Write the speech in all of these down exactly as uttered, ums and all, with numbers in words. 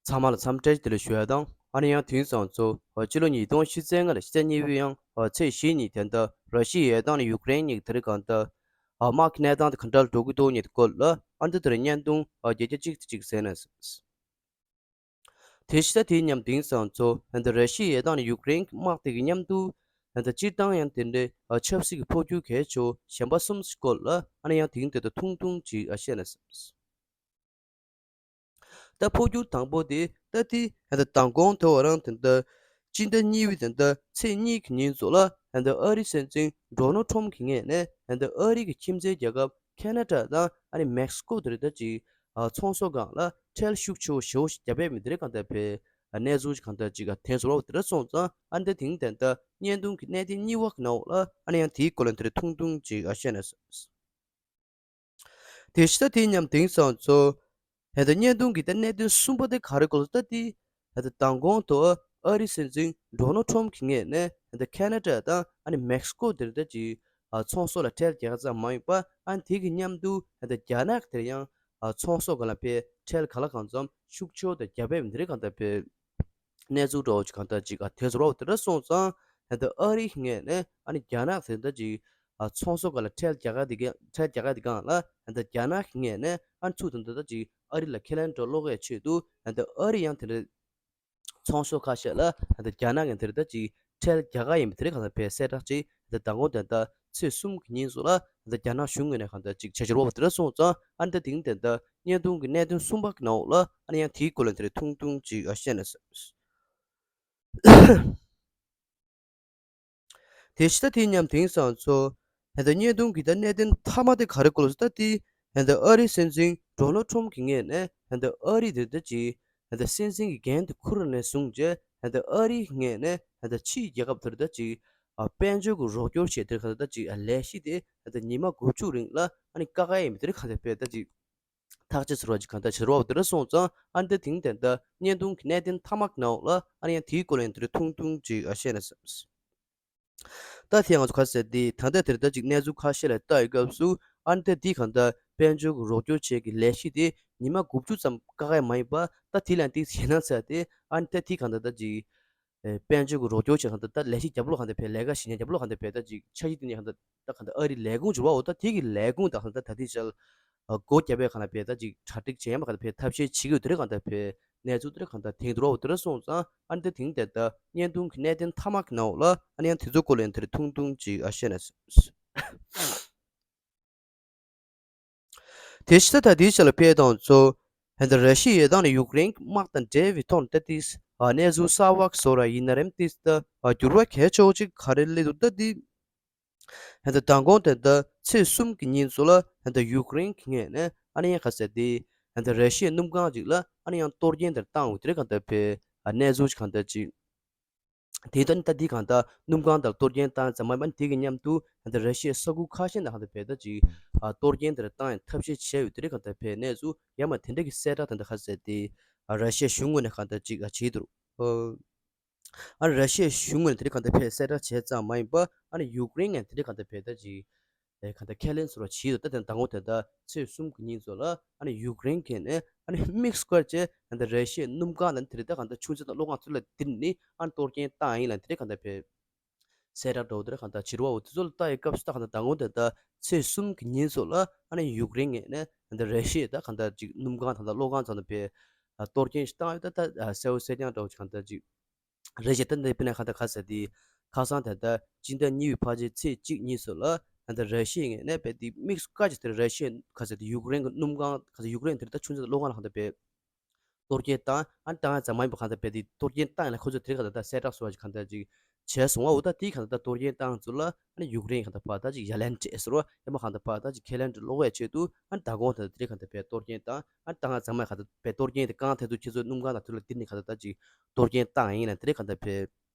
ཚང་མ་ལ་འཚམས་འདྲི་བདེ་ལེགས་ཞུ་ཡ་དང་། ཨ་ནི་ཡང་དེང་སང་ཚོ་ཨ་སྤྱི་ལོ་ཉིས་སྟོང་ཉི་ཤུ་རྩ་ལྔ་ལ་ཕྱི་ཚེས་གཉིས་པའི་ཡང་ཨ་ཚེས་བཞི་ཉིན་དེ་འདྲ་ར་ཤི་ཡའི་དང་ནི་ཡུཀ་རེན་གཉིས་ཀྱི་དེ་རིང་གང་ལྟར་ཨ་དམག་གི་གནས་སྟངས་དེ་ག་འདྲ་འགྲོ་གི་འདུག་ཉིད་སྐོར་ལ་ཨ་འདི་དེར་བརྙན་ཐུང་ཨ་བརྒྱད་བརྒྱ་གཅིག་གཅིག་ཟེར་ནས། དེ་ཕྱི་ད་དེའི་མཉམ་དེང་སང་ཚོ་ཨ་འདི་ར་ཤི་ཡའི་དང་ནི་ཡུཀ་རེན་གྱི་དམག་དེ་གི་མཉམ་དུ་ཨ་འདི་སྤྱིར་བཏང་ཡང་དེ་འདྲའི་ཨ་ཆབ་སྲིད་ཀྱི་འཕོ་འགྱུར་གལ་ཆེ་བོ་གཞན་པ་གསུམ་ཞིག་སྐོར་ལ་ཨ་ནི་ཡང་དེང་དེ་དུ་ཐུང་ཐུང་ཅིག་ཨ་བཤད་ནས། ད་འཕོ་འགྱུར་དང་པོ་དེ་ད་དེ་ཨ་ད་མདང་དགོང་དེ་བ་རང་དེ་འདྲ་སྤྱི་ཟླ་གཉིས་པའི་དེ་འདྲ་ཚེས་གཉིས་ཀྱི་ཉིན་ཚོ་ལ་ཨ་ད་ཨ་རིའི་སྲིད་འཛིན་ཌོ་ནལ་ཁྲོམ་གྱི་ངོས་ནས་ཨ་ད་ཨ་རི་གི་ཁྱིམ་མཚེས་རྒྱལ་ཁབ་ཁེ་ན་ཌ་དང་ཨ་ནི་མེག་སི་ཀོ་དེ་རེད་ད་ཅིག་ཨ་ཚོང་ཟོག་སྒང་ལ་ཁྲལ་ཤུགས་ཆེ་བོ་ཞེ་བོ་ཞིག་བརྒྱབ་པའི་མི་དེ་རེད་གང་ལྟར་བས་ཨ་གནས་ཚུལ་ཞིག་གང་ལྟར་ཅིག་ཨ་དེ་ཚོ་རོགས་དེ་འདྲ་སོང་ཙང་ཨ་ད་དེང་དེ་འདྲ་བརྙན་ཐུང་གི་གནད་དོན་གཉིས་པ་གི་ནང་འོག་ལ་ཨ་ནི་ཡང་དེའི་སྐོར་ལ་དེ་རེད་ཐུང་ཐུང་ཅིག་ཨ་བཤད་ནས། དེ་ཕྱི་ད་དེའི་མཉམ་དེང་སང་ཚོ། ཧེ་ད་བརྙན་ཐུང་གི་ད་གནད་དོན་གསུམ་པ་དེ་ག་རེ་གོ་ལ་ད་དེ། ཧེ་ད་མདང་དགོང་དུ་ཨ་རིའི་སྲིད་འཛིན་ཌོ་ནལ་ཁྲོམ་གྱི་ངོས་ནས་ཧེ་ད་ཁེ་ན་ཌ་དང་ཨ་ནི་མེག་སི་ཀོ་དེར་ད་ཅིག་ཨ་ཚོང་ཟོག་ལ་ཁྲལ་རྒྱག་ཙམ་མ་ཡིན་པ་ཨ་ནི་དེ་གི་མཉམ་དུ་ཧེ་ད་རྒྱ་ནག་དེར་ཡང་ཨ་ཚོང་ཟོག་ག་ལ་ཕའི་ཁྲལ་ག་ལ་གང་འཚམ་ཤུགས་ཆེ་བོ་དང་རྒྱ་བལ་མི་རིགས་གང་ལྟར་ཕའི། གནས་ཚུལ་འདྲ་བོ་ཅིག་གང་ལྟར་ཅིག་ཨ་དེ་ཚོ་རོགས་དེ་འདྲ་སོང་ཙང་ཧན་ད་ཨ་རིའི་ངོས་ནས་ཨ་ནི་རྒྱ་ནག་དེ་འདྲ་ཅིག་ཨ་ཚོང་ཟོག་ག་ལ་ཁྲལ་རྒྱག་ག་དེ་ག་ཁྲལ་རྒྱག་ག་དེ་གང་ལ་ཧན་ད་རྒྱ་ནག་གི་ངོས་ནས་ཨ་ནི་ཚུར་དེ་འདྲ་ཅིག་ཨ་རི་ལ་ཁས་ལེན་འགྲོ་ལོག་ཡའི་ཆེད་དུ་ཧན་ད་ཨ་རི་ཡང་དེ་འདྲ་ཚོང་ཟོག་ཁ་ཤས་ལ་ཧན་ད་རྒྱ་ནག་གི་དེ་འདྲ་ཅིག་ཁྲལ་རྒྱག་ག་ཡིན་པ་དེ་རིགས་གང་ལྟར་ཕའི་གསལ་བསྒྲགས་ཅིག་ཧན་ད་མདང་དགོང་དེ་འདྲ་ཚེས་གསུམ་གྱི་ཉིན་སོགས་ལ་ཧན་ད་རྒྱ་ནག་གཞུང་ངོས་ནས་གང་ལྟར་ཅིག་བྱ་བྱེད་རོགས་པ་དེ་འདྲ་སོང་ཙང་ཨ་ནི་ད་དེང་དེ་འདྲ་བརྙན་ཐུང་གི་གནད་དོན་གསུམ་པ་གི་ནང་འོག་ལ་ཨ་ནི་ཡང་དེའི་སྐོར་ལ་དེ་རིགས་ཐུང་ཐུང་ཅིག་ཨ་བཤད་ནས། དེ་ཕྱི་ད་དེའི་མཉམ་དེང་སང་ཚོ། ཧན་ད་བརྙན་ཐུང་གི་ད་གནད་དོན་མཐའ་མ་དེ་ག་རེ་གོ་ལ་ད་དེ། ཧན་ད་ཨ་རིའི་སྲིད་འཛིན་ཌོ་ནལ་ཁྲོམ་གྱི་ངོས་ནས་ཧན་ད་ཨ་རི་དེ་ད་ཅིག་ཧན་ད་སྲིད་འཛིན་གྱི་འགན་དེ་འཁུར་ནས་བཟུང་རྗེས་ཧན་ད་ཨ་རིའི་ངོས་ནས་ཧན་ད་ཕྱིའི་རྒྱལ་ཁབ་དེར་ད་ཅིག་ཨ་དཔལ་འབྱོར་གྱི་རོགས་སྐྱོར་བྱེད་དེར་ག་ད་ད་ཅིག་ཨ་ལས་གཞི་དེ་ཧན་ད་ཉི་མ་དགུ་བཅུ་རིང་ལ་ཨ་ནི་བཀག་ག་ཡིན་པ་དེར་ག་ད་ཕའི་ད་ཅིག་ཐག་གཅོད་ཟེར་བ་ཅིག་གང་ལྟར་བྱེད་རོགས་དེ་འདྲ་སོང་ཙང་ཨ་ནི་ད་དེང་དེ་འདྲ་བརྙན་ཐུང་གི་གནད་དོན་མཐའ་མ་གི་ནང་འོག་ལ་ཨ་ནི་ཡང་དེའི་སྐོར་ལ་ཡང་དེ་འདྲ་ཐུང་ཐུང་ཅིག་ཨ་བཤད་ནས། ད་དེ་ང་ཚོ་ག་ཟེར་དེ་ད་ལྟ་དེར་ད་ཅིག་གནས་ཚུལ་ཁ་ཤས་ལ་ལྟ་ཡི་སྐབས་སུ་ཨ་ནི་ད་དེ་གང་ལྟར་དཔལ་འབྱོར་གྱི་རོགས་སྐྱོར་བྱེད་ཀྱི་ལས་གཞི་དེ་ཉི་མ་དགུ་བཅུ་ཙམ་བཀག་ཡ་མ་ཡིན་པ་ད་དེ་ལན་ཏིག་ཡིན་ན་ཚར་ཏེ་ཨ་ནི་ད་དེ་གང་ལྟར་ད་ཅིག་ཨེ་དཔལ་འབྱོར་གྱི་རོགས་སྐྱོར་བྱེད་གང་ལྟར་ད་ལས་གཞི་རྒྱབ་ལོགས་གང་ལྟར་བས་ལས་ཀ་བྱེད་མཁན་རྒྱབ་ལོགས་གང་ལྟར་བས་ད་ཅིག་འཆར་གཞི་དེ་ནས་གང་ལྟར་ད་གང་ལྟར་ཨ་རི་ལས་ཁུངས་འབྱོར་བའོ་ད་དེ་གི་ལས་ཁུངས་ད་གང་ལྟར་ད་ལྟའི་ཆར་ཨ་སྒོ་བརྒྱབ་པའི་གང་ལ་བས་ད་ཅིག་གྲ་སྒྲིག་བྱེད་ཡ་མ་གང་ལྟར་བས་ཐབས་ཤེས་བྱེད་ཀྱི་ཡོད་དེ་རེད་གང་ལྟར་བས་གནས་ཚུལ་དེ་རེད་གང་ལྟར་དེང་དུ་རོ་དེ་རེད་སོང་ཙང་ཨ་ནི་ད་དེང་དེ་ད་བརྙན་ཐུང་གི་གནད་དོན་མཐའ་མ་གི་ནང་འོག་ལ་ཨ་ནི་ཡང་དེ་ཚོ་སྐོར་ལ་ཡང་དེ་རེད་ཐུང་ཐུང་ཅིག་ཨ་བཤད་ནས། དེ་ཕྱི་ད་ལྟ་དེའི་ཆ་ལ་ཕེབས་དང་ཚོ། ཧན་ད་ར་ཤི་ཡའི་དང་ནི་ཡུཀ་རེན་དམག་དང་འབྲེལ་བའི་ཐོག་ནས་ད་ཏིས་གནས་ཚུལ་གསར་བ་བཟོ་ར་ཡིན་ན་རེམ་ཏིས་ད་འགྱུར་བ་གལ་ཆེ་བོ་ཅིག་ག་རེ་སླེབས་འདུག་ད་ཏི། ཧན་ད་མདང་དགོང་དེ་ད་ཚེས་གསུམ་གྱི་ཉིན་ཚོ་ལ་ཧན་ད་ཡུཀ་རེན་གྱི་ངོས་ནས་ཨ་ནི་ཡང་ག་ཟེར་ཏེ་ཧན་ད་ར་ཤི་ཡའི་སྣུམ་ཁང་ཅིག་ལ་ཨ་ནི་ཡང་གཏོར་སྐྱོན་དེར་བཏང་འོས་དེ་རེད་གང་ལྟར་བས་གནས་ཚུལ་ཅིག་གང་ལྟར་ཅིག་དེ་ལྟར་ད་འདི་གང་ལྟར་སྣུམ་ཁང་དང་གཏོར་སྐྱོན་བཏང་ཙམ་མ་ཡིན་པར་དེ་གི་མཉམ་དུ་ད་ར་ཤི་ཡའི་ས་ཁུལ་ཁ་ཤས་ནང་ད་བལ་ད་ཅིག་གཏོར་སྐྱོན་དེར་བཏང་ཡང་ཐབས་ཤེས་བྱས་ཡོད་དེ་རིགས་གང་ལྟར་བལ་གནས་ཚུལ་ཡང་མ་དེ་འདྲ་གི་གསལ་བསྒྲགས་དེ་འདྲ་ཁ་གསལ་ཏེ་ར་ཤི་ཡའི་གཞུང་ངོས་ནས་གང་ལྟར་ཅིག་བྱས་འདུག་ཨ་ར་ཤི་ཡའི་གཞུང་ངོས་ནས་དེ་འདྲ་གང་ལྟར་བལ་གསལ་བསྒྲགས་བྱས་ཙམ་མ་ཡིན་པར་ཨ་ནི་ཡུཀ་རེན་ངོས་ནས་དེ་འདྲ་གང་ལྟར་བལ་ད་ཅིག་ཨེ་གང་ལྟར་ཁས་ལེན་ཟེར་བ་བྱས་ཡོད་ད་དེ་མདང་དགོང་དེ་ད་ཚེས་གསུམ་གྱི་ཉིན་ཚོ་ལ་ཨ་ནི་ཡུཀ་རེན་གྱི་ནས་ཨ་ནི་དམིགས་བཀར་བྱས་ད་ལྟ་ར་ཤི་ཡའི་སྣུམ་ཁང་ལ་དེ་རིང་ད་གང་ལྟར་ཆུ་མཛོད་དང་གློག་ཁང་ཚུར་ལ་དེར་ནི་ཨ་ནི་གཏོར་སྐྱོན་བཏང་ཡིན་ལ་དེ་རིང་གང་ལྟར་བས་གསལ་བསྒྲགས་འགྲོ་བ་དེ་རིང་གང་ལྟར་བྱེད་རོགས་དེ་ཚོ་ལ་ལྟ་ཡི་སྐབས་སུ་ད་གང་ལྟར་མདང་དགོང་དེ་ད་ཚེས་གསུམ་གྱི་ཉིན་ཚོ་ལ་ཨ་ནི་ཡུཀ་རེན་གྱི་ནས་ད་ལྟ་ར་ཤི་ཡའི་ད་གང་ལྟར་ཅིག་སྣུམ་ཁང་ད་ལྟ་གློག་ཁང་ཚོ་ལ་བས་གཏོར་སྐྱོན་ཞིག་བཏང་ཡོད་ད་ད་གསལ་བོ་གསལ་རྐྱང་འདྲ་བོ་ཅིག་གང་ལྟར་ཅིག་རེད་ཅེས་ད་འདི་དཔེར་ན་གང་ལྟར་ག་ཟེར་དེ། ཁ་སང་ད་ལྟ་སྤྱི་ཟླ་གཉིས་པའི་ཕལ་ཆེར་ཚེས་གཅིག་གཉིས་སུ་ལ་ད་ལྟ་ར་ཤི་ཡའི་ངོས་ནས་དཔེ་དེ་དམིགས་སུ་བཀར་ཅིག་དེར་ར་ཤི་ཡའི་ག་ཟེར་དེ་ཡུཀ་རེན་གྱི་སྣུམ་ཁང་ག་ཟེར་ཡུཀ་རེན་དེར་ད་ཆུ་མཛོད་གློག་ཁང་ལ་གང་ལྟར་དཔེ་གཏོར་སྐྱོན་བཏང་ཨ་བཏང་ཡ་ཙམ་མ་ཡིན་པ་གང་ལྟར་དཔེ་དེ་གཏོར་སྐྱོན་བཏང་ཡ་ལ་ཁོ་ཚོས་དེར་གང་ལྟར་ད་གསལ་བསྒྲགས་སོགས་ཅིག་གང་ལྟར་ཅིག་བྱས་སོང་བ་འོ་ད་དེ་གང་ལྟར་ད་གཏོར་སྐྱོན་བཏང་ཚུལ་ལ་ཨ་ནི་ཡུཀ་རེན་གང་ལྟར་ཕར་ད་ཅིག་ཡ་ལན་སྤྲད་ཟེར་བ་ཡང་མ་གང་ལྟར་ཕར་ད་ཅིག་ཁས་ལེན་འདྲ་ལོག་ཡ་ཆེད་དུ་ཨ་ནི་ད་གོང་ད་དེར་གང་ལྟར་དཔེ་གཏོར་སྐྱོན་བཏང་ཨ་ནི་ད་ང་ཚང་མས་གང་ལྟར་དཔེ་གཏོར་སྐྱོན་དེ་གང་ཐད་དུ་ཁྱེད་ཚོའི་སྣུམ་ཁང་དང་དེ་ལ་དེ་ནི་གང་ལྟར་ད་ཅིག་གཏོར་སྐྱོན་བཏང་ཡིན་ལ་དེ་རིང་གང་ལྟར་དཔེ་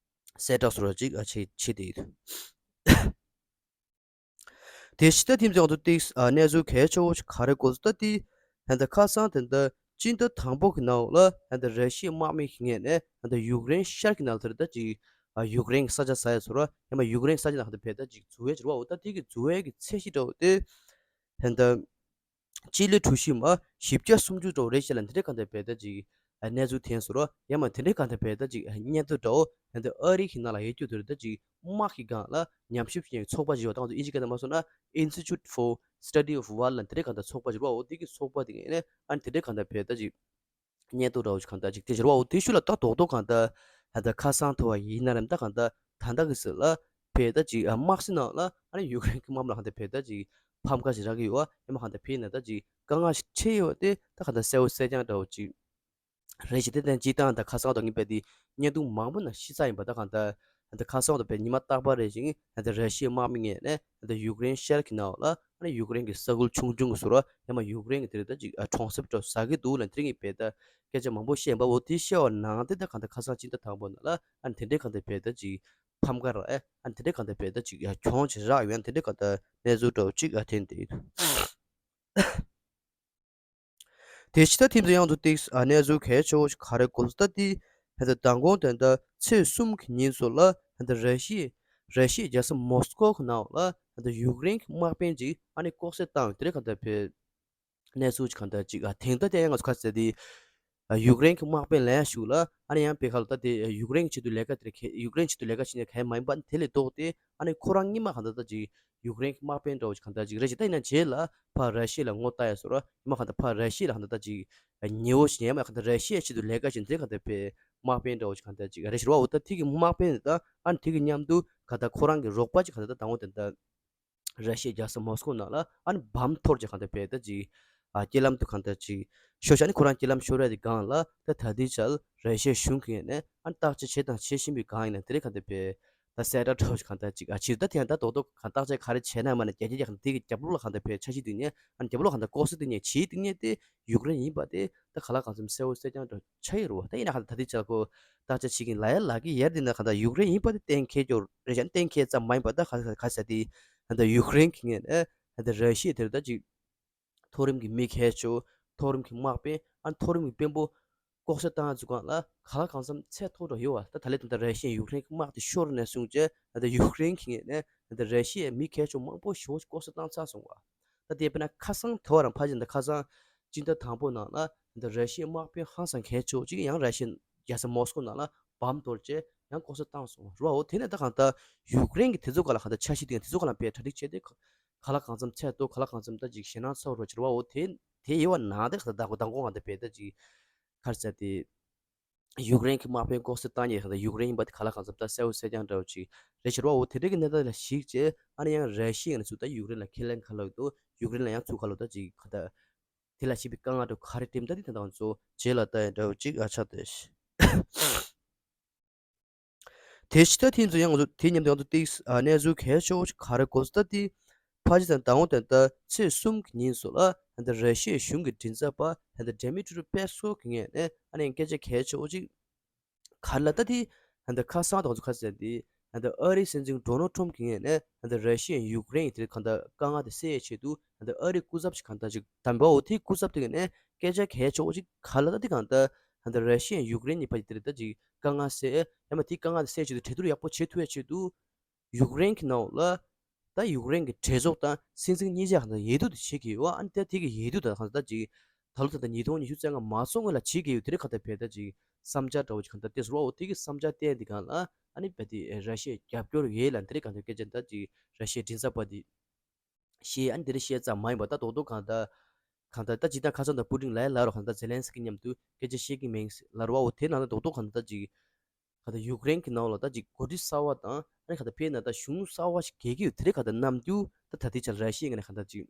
གསལ་བསྒྲགས་སོགས་ཅིག་ཨ་བྱེད་བྱེད་དེ་ཡོད། དེ་ཕྱི་ད་ཐིམ་ཚང་དུ་ཏིག་ཨ་གནས་ཚུལ་གལ་ཆེ་བོ་ཞིག་ག་རེ་གོ་ཚུལ་ད་ཏི་ཧན་ད་ཁ་སང་དེ་འདྲ་སྤྱི་ཟླ་དང་པོ་གི་ནང་ལ་ཧན་ད་ར་ཤི་ཡའི་དམག་མི་ཞིག་ངོས་ནས་ཧན་ད་ཡུཀ་རེན་ཤར་གྱི་ནང་ལ་དེར་ད་ཅིག་ཨ་ཡུཀ་རེན་གྱི་ས་ཆ་ཟ་ཡ་ཚོར་བ་ཡང་མ་ཡུཀ་རེན་གྱི་ས་ཆ་ནང་ཧན་ད་བས་ད་ཅིག་འཛུལ་བའི་འགྱུར་བ་འོ་ད་དེ་གི་འཛུལ་བའི་གི་ཚད་གཞི་འདྲ་བོ་དེ་ཧན་ད་སྤྱི་ལེ་གྲུ་བཞི་མ་བཞི་བརྒྱ་སུམ་ཅུ་འདྲ་བོ་རེད་ཤག་ལ་འདི་འདྲ་གང་ལྟར་བས་ད་ཅིག་ གནས་ཚུལ་ཐོན་སོང་ར། ཡང་མ་དེ་འདྲའི་གང་ལྟར་བས་ད་ཅིག་སྙན་ཐོ་འདྲ་བོ་ད་ཨ་རི་གི་ནང་ལ་ཡོད་རྒྱུ་དེ་རེད། ད་ཅིག་དམག་གི་སྒང་ལ་ཉམས་ཞིབ་བྱེད་མཁན་ཚོགས་པ་ཞིག་ཡོད། ད་ང་ཚོ་ཨིན་ཇི་སྐད་ནང་མ་སོང་ན་Institute for Study of War ལབ་དེ་འདྲའི་གང་ལྟར་ཚོགས་པ་ཞིག་རེད་བ། འོ་དེ་གི་ཚོགས་པ་དེ་ངས་ནས་ཨ་ནི་དེ་འདྲའི་གང་ལྟར་བས་ད་ཅིག་སྙན་ཐོ་འདྲ་བོ་ཞིག་གང་ལྟར་ཅིག་དེ་ཞིག་རེད་བ། འོ་དེ་ཤུལ་ལ་ད་རྡོག་རྡོག་གང་ལྟར་ད་ལྟ་ཁ་སང་ཐོ་བ་ཡིན་ན་རེད། ད་གང་ལྟར་ད་ལྟ་གི་ཟེར་ལ་བས་ད་ཅིག་དམག་སའི་ནང་ལ་ཨ་ནི་ཡུཀ་རེན་གྱི་དམག་མི་ལ་གང་ལྟར་བས་ད་ཅིག་ཕམ་ཁ་ཞིག་རག་གི་ཡོད་བ། ཡང་མ་གང་ལྟར་བས་ན་ད་ཅིག་དཀའ་ངལ་ཞིག་འཕྲད་ཡོད་དེ་ད་གང་ལྟར་གསལ་བོ་གསལ་རྐྱང་འདྲ་བོ་ཅིག་རེད་ཞེས་དེ་དང་སྤྱིར་བཏང་ད་ཁ་སང་དང་ངས་བལྟས་ཏེ་བརྙན་ཐུང་མང་པོ་ནང་ཤེས་ཚར་ཡིན་པ། ད་གང་ལྟར་ད་ཁ་སང་དང་བལྟས་ཉི་མ་རྟག་པར་རེ་བཞིན་ད་ར་ཤི་ཡའི་དམག་མི་ངོས་ནས་ད་ཡུཀ་རེན་ཤར་གྱི་ནང་ལ་ཨ་ནི་ཡུཀ་རེན་གྱི་ས་ཁུལ་ཆུང་ཆུང་གི་ཟུར་ཡང་མ་ཡུཀ་རེན་གྱི་དེ་རེད་ད་ཅིག་གྲོང་གསེབ་འདྲ་ཟ་གི་འདུག་ལབ་དེ་རིང་གི་བལྟས་ད་སྐད་ཆ་མང་པོ་བཤད་ཡིན་པ། འོ་དེ་བཤད་པ་ནང་དེ་ད་གང་ལྟར་ཁ་སང་སྤྱི་ཟླ་དང་པོ་ནང་ལ་ཨ་ནི་དེ་འདྲའི་གང་ལྟར་བལྟས་ད་ཅིག་ཕམ་ཁ་རག་ཨ་ནི་དེ་འདྲའི་གང་ལྟར་བལྟས་ད་ཅིག་གྱོང་ཅིག་རག་ཡོད། ཨ་ནི་དེ་འདྲའི་གང་ལྟར་གནས་ཚུལ་འདྲ་བོ་ཅིག་ཨ་ཐོན་བསྡད་ཡོད། དེ་ཕྱི་ཟླ་ཐིམ་དུ་ཡང་དུ་ཏིག་ཨ་གནས་ཚུལ་གལ་ཆེ་བོ་ཞིག་ག་རེ་གོ་ས་ད་ཏི་ཧན་ད་མདང་དགོང་དོན་ད་ཚེས་གསུམ་གྱི་ཉིན་སུ་ལ་ཧན་ད་ར་ཤི་ར་ཤི་རྒྱལ་ས་མོ་སི་ཀོ་གི་ནང་ལ་ཧན་ད་ཡུཀ་རེན་གྱི་དམག་དཔོན་ཅིག་ཨ་ནི་ལྐོག་བསད་བཏང་ཡོད། དེ་རེད་གང་ལྟར་བས་གནས་ཚུལ་ཅིག་གང་ལྟར་ཅིག་ཨ་ཐེངས་ད་དེ་ཡང་ང་ཚོ་ཁ་ཟེར་ཏེ་ཡུཀ་རེན་གྱི་དམག་དཔོན་ལ་ཡང་ཞུགས་ལ་ཨ་ནི་ཡང་བེ་ཁ་ལ་ད་དེ་ཡུཀ་རེན་གྱི་ཆེད་དུ་ལས་ཀ་དེ་རེད། ཡུཀ་རེན་གྱི་ཆེད་དུ་ལས་ཀ་བྱེད་མཁན་མ་ཡིན་པ་དེ་ལས་ལྡོག་སྟེ་ཨ་ནི་ཁོ་རང་སྔོན་མ་གང་ལྟར་ད་ཅིག་ཡུཀ་རེན་གྱི་དམག་དཔོན་འདྲ་བོ་ཞིག་གང་ལྟར་ཅིག་རེད་ཅེས། ད་ཡིན་ན་རྗེས་ལ་ཕར་ར་ཤི་ཡ་ལ་ངོ་བལྟ་ཡ་སོ་ར་ཡིན་མ་གང་ལྟར་ཕར་ར་ཤི་ཡ་ལ་གང་ལྟར་ད་ཅིག་ཉེ་བོ་ཞིག་ཡིན་མ་གང་ལྟར་ར་ཤི་ཡའི་ཆེད་དུ་ལས་ཀ་བྱེད་མཁན་གང་ལྟར་བས་དམག་དཔོན་འདྲ་བོ་ཞིག་གང་ལྟར་ཅིག་རེད་ཟེར་བ། འོ་ད་དེ་གི་དམག་དཔོན་ད་ཨ་ནི་དེ་གི་མཉམ་དུ་གང་ལྟར་ཁོ་རང་གི་རོགས་པ་ཅིག་གང་ལྟར་ད་དང་པོ་དེ་ད་ར་ཤི་ཡའི་རྒྱལ་ས་མོ་སི་ཀོ་ནང་ལ་ཨ་ནི་བམ་འཐོར་ཅིག་གང་ལྟར་བས་ད་ཅིག་ཨ་རྐྱེན་ལམ་དུ་གང་ལྟར་ཅིག་ཤོར་ཤག་ཨ་ནི་ཁོ་རང་རྐྱེན་ལམ་ཤོར་ཡ་དེ་སྒང་ལ་ད་ད་ལྟའི་ཆར་ར་ཤི་ཡའི་གཞུང་གི་ངོས་ནས་ཨ་ནི་བརྟག་དཔྱད་བྱེད་དང་བྱེད་བཞིན་པའི་སྒང་ཡིན་ན་དེ་རེད་གང་ལྟར་བས། ད་གསལ་བསྒྲགས་འདྲ་བོ་ཞིག་གང་ལྟར་ཅིག་ཨ་ཕྱིར་ད་དེ་ཡང་ད་རྡོག་རྡོག་གང་བརྟག་དཔྱད་ག་རེ་བྱས་ན་མ་ན་རྒྱ་རྒྱ་རྒྱ་གང་དེ་གི་རྒྱབ་ལོགས་ལ་གང་ལྟར་བས་འཆར་གཞི་སྟེང་ནས་ཨ་ནི་རྒྱབ་ལོགས་གང་ལྟར་ལྐོག་ཟ་སྟེང་ནས་བྱིའུ་སྟེང་ནས་དེ་ཡུཀ་རེན་ཡིན་པ་དེ་ད་ག་ལ་གང་འཚམ་གསལ་བོ་གསལ་རྐྱང་འདྲ་ཆགས་ཡོད་རེད་བ། ད་ཡིན་ན་གང་ལྟར་ད་ལྟའི་ཆར་ཁོ་བརྟག་དཔྱད་བྱེད་ཀྱིན་ལ་ཡ་ལ་གི་ཡར་དེ་ན་གང་ལྟར་ཡུཀ་རེན་ཡིན་པ་དེ་གཏན་འཁེལ་ཀྱོ་རེད་ཤག་གཏན་འཁེལ་ཙམ་མ་ཡིན་པ་ད་ག་ག་ཟེར་དེ་ད་ལྟ་ཡུཀ་རེན་གྱི་ངོས་ནས་ད་ལྟ་ར་ཤི་ཡ་དེ་རེད་ད་ཅིག་མཐོ་རིམ་གྱི་མི་ཁས་ཆོ་མཐོ་རིམ་གྱི་དམག་དཔོན་ཨ་མཐོ་རིམ་གྱི་དཔོན་པོ་ལྐོག་ཟ་བཏང་ཚུལ་སྒང་ལ་ག་ལ་གང་འཚམ་ཚད་མཐོ་དྲགས་ཡོད་བ། ད་ད་ལས་ད་ལྟ་ར་ཤི་ཡ་ཡུཀ་རེན་གྱི་དམག་དེ་ཤོར་ནས་བཟུང་བྱས་ད་ལྟ་ཡུཀ་རེན་གྱི་ངོས་ནས་ད་ལྟ་ར་ཤི་ཡའི་མི་ཁས་ཆོ་མང་པོ་ཞེ་པོ་ཅིག་ལྐོག་ཟ་བཏང་ཚར་སོང་བ། ད་དེ་དཔེར་ན་ཁ་སང་དེ་བ་རང་ཕ་ཇི་ད་ཁ་སང་སྤྱི་ཟླ་དང་པོ་ནང་ལ་ད་ལྟ་ར་ཤི་ཡའི་དམག་དཔོན་ཧང་སང་ཁས་ཆོ་ཅིག་ཡང་ར་ཤི་ཡའི་རྒྱལ་ས་མོ་སི་ཀོ་ནང་ལ་བམ་གཏོར་བྱས་ཡང་ལྐོག་ཟ་བཏང་སོང་ར་བ། འོ་དེ་ནས་ད་གང་ལྟར་ཡུཀ་རེན་གྱི་དེ་ཚོ་ག་ལ་གང་ལྟར་འཆར་གཞི་དེ་དེ་ཚོ་ག་ལ་བས་གྲ་སྒྲིག་བྱས་ཏེ་ག་ལ་གང་འཚམ་ཚད་མཐོ་ག་ལ་གང་འཚམ་ད་ཅིག་ཞེད་སྣང་ཚ་བོ་རོ་ཆེ་བ། འོ་དེ་དེ་ཡོད་བ་ན་དེ་ག་ལ་ད་གོ་ད་གོ་གང་ལྟར་བས་ད་ཅིག་ག་རེ་ཟེར་དེ་ཡུཀ་རེན་གྱི་དམག་དཔོན་ལྐོག་ཟ་བཏང་ཉེ་གང་ལྟར་ཡུཀ་རེན་ཡིན་པ་དེ་ག་ལ་གང་འཚམ་ད་གསལ་བོ་གསལ་རྐྱང་འདྲ་བོ་ཅིག་རེད་ཆེ་བ། འོ་དེ་འདྲ་གི་གནས་སྟངས་ལ་གཞིགས་བྱས་ཨ་ནི་ཡང་ར་ཤི་ཡ་ནས་ཚུར་ད་ཡུཀ་རེན་ལ་ཁས་ལེན་ག་ལ་འདུག་ཡུཀ་རེན་ལ་ཡང་ཚུར་ག་ལ་ད་ཅིག་ག་ད་དེ་ལ་ཞིག་པའི་དཀའ་ངལ་འདྲ་ག་རེ་འགྲིམ་ད་དེ་ད་ང་ཚོ་རྗེས་ལ་ལྟ་ཡ་འདྲ་བོ་ཅིག་ཨ་ཆགས་བསྡད་ཤག་དེ་ཕྱི་ད་ཐེངས་ཚོ་ཡང་ང་ཚོ་དེ་མཉམ་དུ་ཡང་དུ་ཏིག་ཨ་གནས་ཚུལ་གལ་ཆེ་བོ་ཞིག་ག་རེ་གོ་ས་ད་དེ་ཕ་ཇི་དང་ཟླ་བོ་དོན་ད་ཚེས་གསུམ་གྱི་ཉིན་སོ་ལ་ཧན་ད་ར་ཤི་ཡའི་གཞུང་གི་མགྲིན་ཚབ་པ་ཧན་ད་ཌེ་མི་ཏྲི་པེ་སྐོ་གི་ངོས་ནས་ཨ་ནི་སྐད་ཆ་གལ་ཆེ་བོ་ཞིག་ག་རེ་ལ་ད་དེ་ཧན་ད་ཁ་སང་དང་ཚོ་ཁ་སང་དེ་ཧན་ད་ཨ་རིའི་སྲིད་འཛིན་ཌོ་ནལ་ཊམ་གི་ངོས་ནས་ཧན་ད་ར་ཤི་ཡའི་ཡུཀ་རེན་གྱི་དེ་གང་ད་དཀའ་ངལ་དེ་སེལ་ཡའི་ཆེད་དུ་ཧན་ད་ཨ་རིའི་སྐུ་ཚབ་ཞིག་གང་ད་ཅིག་བདམས་པའོ། དེའི་སྐུ་ཚབ་དེ་ངོས་ནས་སྐད་ཆ་གལ་ཆེ་བོ་ཞིག་ག་རེ་ལ་ད་དེ་གང་ད་ཧན་ད་ར་ཤི་ཡའི་ཡུཀ་རེན་གཉིས་བར་གྱི་དེ་རེད་ད་ཅིག་དཀའ་ངལ་སེལ། ཡང་མ་དེའི་དཀའ་ངལ་དེ་སེལ་ཆེད་དུ་གྲོས་བསྡུར་ཡག་པོ་བྱེད་ཐུབ་ཡ་ཆེད་དུ་ཡུཀ་རེན་གྱི་ནང་ལ་ད་ཡུཀ་རེན་གྱི་གྲོས་ཚོགས་དང་སྲིད་འཛིན་གཉིས་ཆ་གང་ལྟར་འོས་བསྡུ་དེ་བྱེད་ཀྱི་ཡོད། ཨ་ནི་ད་དེ་གི་འོས་བསྡུ་དང་གང་ལྟར་ཅིག་ད་ལོ་ད་ལྟ་ཉིས་སྟོང་ཉི་ཤུ་རྩ་ལྔ་མ་སོང་སྔོན་ལ་བྱེད་ཀྱི་ཡོད། དེ་རིང་གང་ལྟར་བས་ད་ཅིག་བསམ་འཆར་འདྲ་བོ་ཅིག་གང་ལྟར་ཏེ་ཟུར་བ་འོ་དེ་གི་བསམ་འཆར་བསྟན་དེ་གང་ལ་ཨ་ནི་བས་དེ་ར་ཤི་ཡའི་རྒྱབ་སྐྱོར་ཡོད་ལ་དེ་རིང་གང་ལྟར་སྐད་ཆ་ད་ཅིག་ར་ཤི་ཡའི་མགྲིན་ཚབ་པ་དེ། ཤེས། ཨ་ནི་དེ་རིང་ཤེས་ཙམ་མ་ཡིན་པ་ད་རྡོག་རྡོག་གང་ལྟར་གང་ལྟར་ད་ཇི་ལྟར་ཁ་སང་དང་པུ་ཏིན་ལ་ཡ་ལ་རོ་གང་ལྟར་ཛེ་ལན་སི་ཀི་མཉམ་དུ་སྐད་ཆ་བཤད་ཀྱི་མིན་ལ་རོ་བ་འོ་དེ་ནང་ལ་རྡོག་རྡོག་གང་ལྟར་ད་ཅིག་གང་ལྟར་ཡུཀ་རེན་གྱི་ནང་ལ་ད་ཅིག་འགོ་ཁྲིད་གསར་བ་དང་ཨ་ནི་གང་ལྟར་ཕེ་ན་ད་གཞུང་གསར་བ་ཞིག་རྒྱལ་གྱི་ཡོད། དེ་རིང་གང་ལྟར་ནམ་རྒྱུན་ད་ད་དེ་ཆ་ར་ཤི་ཡའི་ངོས་ནས་གང་ལྟར་ཅིག་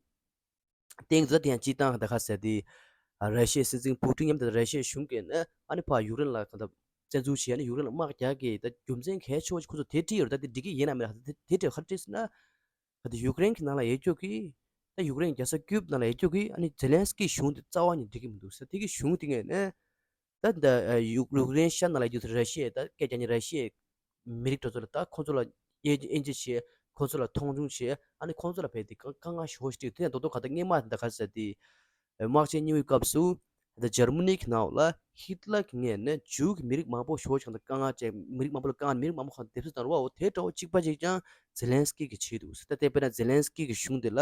སྟེང་དུ་ད་དེ་ཡང་སྤྱི་བཏང་གང་ལྟར་ཁ་གསལ་དེ་ར་ཤི་ཡའི་སྲིད་འཛིན་པུ་ཏིན་མཉམ་དུ་ར་ཤི་ཡའི་གཞུང་གིས་ནི་ཨ་ནི་ཕ་ཡུཀ་རེན་ལ་གང་ལྟར་བཙན་འཛུལ་བྱས་ཨ་ནི་ཡུཀ་རེན་ལ་དམག་རྒྱག་གི་ད་རྒྱུ་མཚན་གལ་ཆེ་བ་ཞིག་ཁོ་ཚོ་དེ་བྲིས་ཡོད་རེད། ད་དེ་འགྲིག་གི་ཡིན་ན་མིན་ན་ད་དེ་དེ་འདྲ་ག་རེ་བྲིས་ཟེར་ན། ད་ལྟ་ཡུཀ་རེན་གྱི་ནང་ལ་ཡོད་རྒྱུ་གི་ད་ཡུཀ་རེན་རྒྱལ་ས་ཀིབ་ནང་ལ་ཡོད་རྒྱུ་གི་ཨ་ནི་ཛེ་ལན་སི་ཀི་གཞུང་དེ་རྩ་བ་ནས་འགྲིག་གི་མི་འདུག་ཟེར། དེ་གི་གཞུང་དེ་ངོས་ནས་ད་ད་ཡུཀ་ཡུཀ་རེན་ཤར་ནང་ལ་ཡོད་རྒྱུ་དེ་ར་ཤི་ཡའི་ད་སྐད་རྒྱག་མཁན་ར་ཤི་ཡའི་མི་རིགས་དེ་ཚོ་ལ་ད་ཁོང་ཚོ་ལ་དབྱེ་དབྱེ་འབྱེད་བྱས། ཁོང་ཚོ་ལ་མཐོང་ཆུང་བྱས། ཨ་ནི་ཁོང་ཚོ་ལ་བས་དེ་དཀའ་དཀའ་ངལ་ཞེ་པོ་ཞིག་འཕྲད་ཡོད། དེ་ཡང་རྡོག་རྡོག་ག་ད་སྔོན་མ་ད་ག་རེ་ཟེར་དེ། དམག་ཆེན་གཉིས་པའི་སྐབས་སུ་ད་འཇར་མ་ནི་གི་ནང་ལ་ཧི་ཏི་ལར་གྱི་ངོས་ནས་ཇུའུ་གི་མི་རིགས་མང་པོ་ཞེ་པོ་ཞིག་དང་དཀའ་ངལ་སྤྲད། མི་རིགས་མང་པོ་ལ་དཀའ་ངལ་མི་རིགས་མང་པོ་གང་དེབ་སྲིད་བཏང་རུ་བ་འོ་དེ་འདྲ་བོ་གཅིག་པ་གཅིག་ཀྱང་ཛེ་ལན་སི་ཀི་གིས་བྱས་འདུག་ཟེར། ད་དེ་དཔེར་ན་ཛེ་ལན་སི་ཀི་གི་གཞུང་དེ་ལ་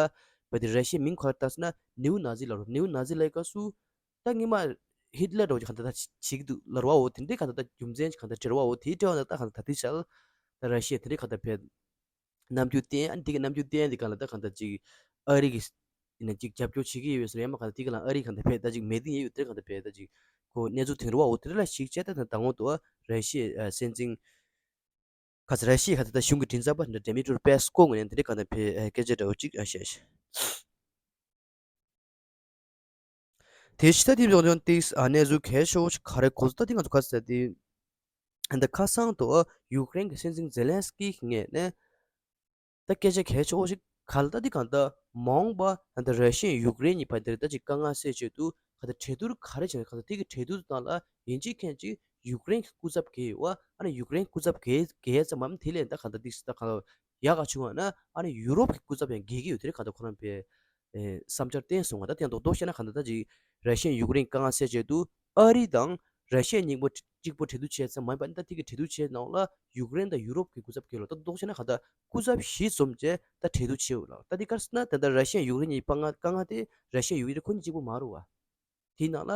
བས་དེ་ར་ཤི་ཡའི་མིང་ག་རེ་བཏགས་ཟེར་ན་ནེའུ་ན་ཛི་ལབ་རུང་ནེའུ་ན་ཛི་ལབ་སྐབས་སུ་ད་སྔོན་མ་ ཧིད་ལར་འདྲ་བོ་ཅིག་གང་ལྟར་ད་བྱེད་ཀྱི་འདུག་ལབ་རེད་བ། འོ་དེ་འདྲའི་གང་ལྟར་ད་རྒྱུ་མཚན་ཅིག་གང་ལྟར་འབྲེལ་བ། འོ་དེའི་འབྲེལ་བ་ནང་ད་གང་ལྟར་ད་ལྟའི་ཆར་ད་ར་ཤི་ཡས་དེ་འདྲའི་གང་ལྟར་བས་རྣམ་འགྱུར་བསྟན། ཨ་ནི་དེ་གི་རྣམ་འགྱུར་བསྟན་དེ་གང་ལ་ད་གང་ལྟར་ཅིག་ཨ་རི་གི་ཡིན་ན་ཅིག་རྒྱབ་སྐྱོར་བྱེད་ཀྱི་ཡོད་ཟེར་ཡང་མ་གང་ལྟར་དེ་གི་ལ་ཨ་རི་གང་ལྟར་བས་ད་ཅིག་མེད་དེ་ཡོད་དེ་གང་ལྟར་བས་ད་ཅིག་ཁོ་གནས་ཚུལ་དེ་འདྲ་བ། འོ་དེ་འདྲ་ལ་གཞིགས་བྱས་ད་ད་དང་པོ་དུ་ར་ཤི་ཡའི་སྲིད་འཛིན་ག་ཚོད་ར་ཤི་ཡའི་ག་ཚོད་ད་གཞུང་གི་མགྲིན་ཚབ་པ་འདྲ་ཌེ་མི་ཏྲོ་པེ་སི་ཀོ་ངོས་ནས་འདི་འདྲའི་གང་ལྟར་བས་སྐད་ཆ་འདྲ་བོ་ཅིག་ཨ་བཤད་ཤག་དེ་ཕྱི་ད་དེ་བྱུང་བྱུང་ཏིས་ཨ་གནས་ཚུལ་གལ་ཆེ་བོ་ཞིག་ག་རེ་གོ་ད་དེ་ང་ཚོ་ག་ཟེར་དེ་ཨ་ད་ཁ་སང་དུ་ཡུཀ་རེན་གྱི་སྲིད་འཛིན་ཛེ་ལན་སི་ཀི་ངོས་ནས་ད་སྐད་ཆ་གལ་ཆེ་བོ་ཞིག་ག་ལ་ད་དེ་གང་ད་མ་འོངས་པ་ཨ་ད་ར་ཤི་ཡ་ཡུཀ་རེན་གཉིས་བར་དེར་ད་ཅིག་དཀའ་ངལ་སེལ་ཆེད་དུ་ག་ད་གྲོས་བསྡུར་ག་རེ་བྱས་ན་ག་ད་དེ་གི་གྲོས་བསྡུར་སྟེང་ལ་ཡིན་གཅིག་མཁན་གཅིག་ཡུཀ་རེན་གྱི་སྐུ་ཚབ་གལ་ཡོད་བ། ཨ་ནི་ཡུཀ་རེན་སྐུ་ཚབ་གལ་གལ་ཙམ་མམ་དེ་ལས་ད་གང་ད་དེ་ད་གང་ཡག་ག་བྱུང་བ་ན་ཨ་ནི་ཡུ་རོབ་ཀྱི་སྐུ་ཚབ་ཡང་གལ་གི་ཡོད། དེ་རེད་གང་ད་ཁོ་རང་པའི་ཨེ་བསམ་འཆར་བསྟན་སོང་བ། ད་དེ་ཡང་རྡོག་རྡོག་བཤད་ན་གང་ལྟར་ད་ཅིག་ར་ཤི་ཡ་ཡུཀ་རེན་དཀའ་ངལ་སེལ་ཆེད་དུ་ཨ་རི་དང་ར་ཤི་ཡ་གཉིས་པོ་གཅིག་པོ་གྲོས་བསྡུར་བྱས་ཙམ་མ་ཡིན་པ་ནི་ད་དེ་གི་གྲོས་བསྡུར་བྱས་ནང་ལ་ཡུཀ་རེན་དང་ཡུ་རོབ་ཀྱི་སྐུ་ཚབ་གལ་ལོ། ད་རྡོག་རྡོག་བཤད་ན་གང་ལྟར་སྐུ་ཚབ་བཞི་འཛོམས་བྱས་ད་གྲོས་བསྡུར་བྱས་ཡོད་ལ། ད་དེ་གར་སོང་ན་ད་ལྟ་ར་ཤི་ཡ་ཡུཀ་རེན་གཉིས་དཀའ་ངལ་དཀའ་ངལ་དེ་ར་ཤི་ཡ་ཡུཀ་རེན་ཁོ་གཉིས་གཅིག་པོ་མ་རེད་བ། དེའི་ནང་ལ་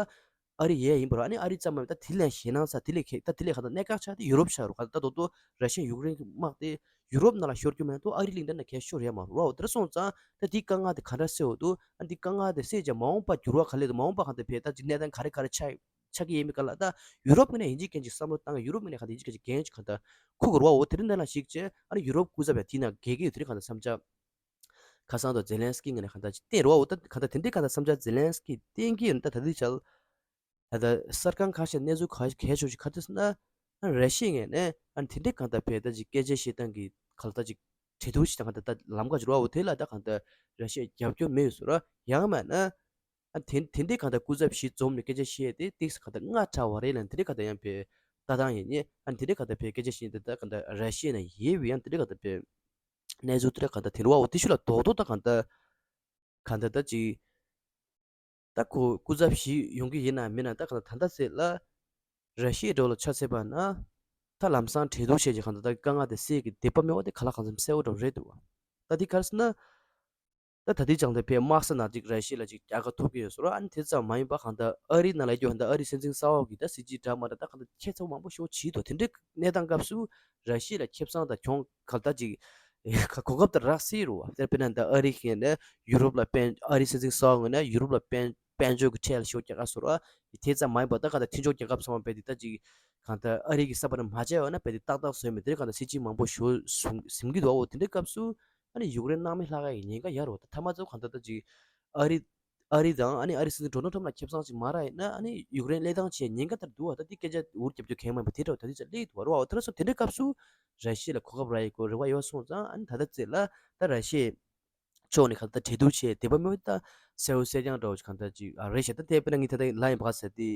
ཨ་རི་ཡས་ཡིན་པ་རེད། ཨ་ནི་ཨ་རི་ཙམ་མ་ཡིན་ད་དེ་ལས་ཞེད་སྣང་ཚ་དེ་ལས་ཁེ་ད་དེ་ལས་གང་ལྟར་གནད་འགག་ཆགས་དེ་ཡུ་རོབ་ཆགས་རུ་ག་ད་རྡོག་རྡོག་ར་ཤི་ཡ་ཡུཀ་རེན་གྱི་དམག་དེ་ཡུ་རོབ་ནང་ལ་ཤོར་རྒྱུ་མེད་དུ་ཨ་རི་གླིང་ད་ནས་གས་ཤོར་ཡ་མ་རུ་རོ། དེར་སོང་ཙང་ད་དེའི་དཀའ་ངལ་དེ་ག་འདྲ་སེལ་འོ་དུ་ཨ་དེའི་དཀའ་ངལ་དེ་སེལ་ཀྱང་མ་འོངས་པ་འགྱུར་བ་ག་ལེ་དུ་མ་འོངས་པ་གང་དེ་བས་ད་ཅིག་གནས་སྟངས་ག་རེ་ག་རེ་ཆགས་ཆགས་ཀྱི་ཡིན་མིན་ག་ལ་ད་ཡུ་རོབ་ངོས་ནས་ཡིན་གཅིག་མཁན་གཅིག་བསམ་བློ་བཏང་ཡུ་རོབ་ངོས་ནས་ག་དེ་ཡིན་གཅིག་མཁན་གཅིག་གང་ལྟར་ཁུག་གི་རུ་བ་འོ་དེ་རིང་འདི་ལ་ཞིག་བྱས་ཨ་ནི་ཡུ་རོབ་སྐུ་ཚབ་ཡ་དེའི་ནང་གས་ཀྱི་ཡོད་དེ་རིང་གང་ལྟར་བསམ་འཆར། ཁ་སང་དུ་ཛེ་ལན་སི་ཀི་ངོས་ནས་གང་ལྟར་ཅིག་བསྟན་རོ། འོ་ད་གང་ལྟར་དེ་འདྲའི་གང་ལྟར་བསམ་འཆར་ཛེ་ལན་སི་ཀི་བསྟན་གྱི་ཡོད་ན་ད་ད་དུས་ཆར་ད་ལྟ་གསར་ཁང་ཁ་ཤས་གནས་ཚུལ་ག་གལ་ཆེ་ཤོས་ཀ་རེ་ཟེར་ན། ཨ་ར་ཤི་ཡ་ངོས་ནས་ཨ་དེ་འདྲའི་གང་ལྟར་བས་ད་ཅིག་སྐད་ཆ་བཤད་སྟངས་ཀྱི་གང་ལྟར་ཅིག་གྲོས་བསྡུར་བྱེད་སྟངས་གང་ལྟར་ད་ལམ་ཁ་ཅིག་རོ། འོ་དེ་ལ་ད་གང་ལྟར་ར་ཤི་ཡ་རྒྱབ་སྐྱོར་མེད་ཡོད་ཟེར་རོ། ཡང་མིན་ན་ཨ་དེ་དེ་འདྲའི་གང་ལྟར་སྐུ་ཚབ་བཞི་འཛོམས་ནས་སྐད་ཆ་བཤད་དེ་ཏིག་ཙམ་གང་ལྟར་སྔ་དྲགས་པ་རེད་ལབ་དེ་འདྲའི་གང་ལྟར་ཡང་བས་ལྟ་སྟངས་ཡིན་ཉེ། ཨ་དེ་འདྲའི་གང་ལྟར་བས་སྐད་ཆ་བཤད་དེ་ད་གང་ལྟར་ར་ཤི་ཡ་ནས་ཡེ་བས་ཡང་དེ་འདྲའི་གང་ལྟར་བས། གནས་ཚུལ་དེ་འདྲ་གང་ལྟར་དེ་རུ་བ་འོ་དེ་ཤུ་ལ་རྡོག་རྡོག་ད་གང་ལྟར་གང་ལྟར་ད་ཅིག་ད་ཁོ་སྐུ་ཚབ་ཞིག་ཡོང་གི་ཡིན་ན་མིན་ན་ད་གང་ལྟར་ད་ལྟ་ཚེ་ལ་ར་ཤི་ཡའི་འགྲོ་ལ་ཆ་ཚད་པ་ན་ད་ལམ་སང་གྲོས་བསྡུར་བྱས་ཀྱི་གང་ལྟར་ད་དཀའ་ངལ་དེ་སེལ་གྱི་འདོད་པ་མེད་པ་དེ་ག་ལ་གང་འཚམ་གསལ་བོ་འགྲོ་རེད་འདུག་བ། ད་དེ་གར་སོང་ན་ད་ད་ལྟའི་ཅང་ད་བས་དམག་ས་ནང་ཅིག་ར་ཤི་ཡ་ལ་ཅིག་རྒྱལ་ཁ་ཐོབ་ཀྱི་ཡོད་ཟེར་རོ། ཨ་ནི་དེ་ཙམ་མ་ཡིན་པ་གང་ལྟར་ཨ་རི་ནང་ལ་ཡོད་ད་ཨ་རི་སྲིད་འཛིན་གསར་པ་གི་ད་སྲིད་ཇུས་འདྲ་མ་འདྲ་ད་གང་ལྟར་ཁྱད་མཚར་མང་པོ་ཞིག་བྱེད་དོ། དེ་འདྲའི་གནས་སྟངས་སྐབས་སུ་ར་ཤི་ཡ་ལ་ཁེ་བཟང་དང་གྱོང་ག་ལ་ད་ཅིག་གོ་སྐབས་དེ་རག་སྲིད་རུ་བ། དཔེར་ན་ད་ཨ་རི་ཁེ་ནས་ཡུ་རོབ་ལ་དཔལ་ཨ་རི་སྲིད་འཛིན་གསར་པ་ངོས་ནས་ཡུ་རོབ་ལ་དཔལ་དཔལ་འབྱོར་གྱི་ཁྲལ་ཤོག་རྒྱག་ག་བཟོ་ར། དེ་ཙམ་མ་ཡིན་པ་ད་གང་ལྟར་མཐུན་ཕྱོགས་རྒྱལ་ཁབ་ཚང་མ་རྦད་དེ་ད་ཅིག་གང་ལྟར་ཨ་རི་གི་ས་བར་མ་བྱས་ཡོད་ན་རྦད་དེ་ཏག་ཏག་བཟོས་མེད་དེ་གང་ལྟར་སྲིད་ཇུས་མང་པོ་ཞུ་གཟིམ་གཟིམ་གྱི་འདུག་འོ་དེ་འདྲའི་སྐབས་སུ་ཨ་ནི་ཡུཀ་རེན་སྣང་མེད་ལྷག་ཡ་གི་ཉེན་ཁ་ཡོད་རེད་བ། ད་མཚམས་གང་ལྟར་ད་ཅིག་ཨ་རི་ཨ་རི་དང་ཨ་ནི་ཨ་རི་སྲིད་འཛིན་ཌོ་ནལ་ཊམ་ལ་ཁེ་བཟང་ཅིག་མ་རག་ཡིན་ན་ཨ་ནི་ཡུཀ་རེན་བློས་བཏང་བྱེད་ཉེན་ཁ་ལྟར་འདུག་བ། ད་དེ་སྐད་ཆ་འུར་རྒྱབ་རྒྱུ་གང་མ་ཡིན་པ་དེ་འདྲ་བ་ད་དེ་ཚོ་སླེབས་འདུག་བ་རེད་བ། དེ་ལ་སོ་དེ་འདྲའི་སྐབས་སུ་ར་ཤི་ཡ་ལ་གོ་སྐབས་རག་ཡི་གོ་རེ་བ་ཡོད་སོང་ཙང་ཨ་ནི་ད་ལྟ་ཚེ་ལ་ད་ར་ཤི་ཡ་ཕྱོགས་ནས་གང་ལྟར་འབྲེལ་གཏུག་བྱས་དེ་པ་མོ་ད་གསལ་བོ་གསལ་རྐྱང་འདྲ་བོ་ཞིག་གང་ལྟར་ཅིག་ཨ་རེད་ཤག་ད་དེ་དཔེར་ན་ངས་ད་ལྟ་ལ་ཡིན་པ་ག་ཟེར་ཏེ་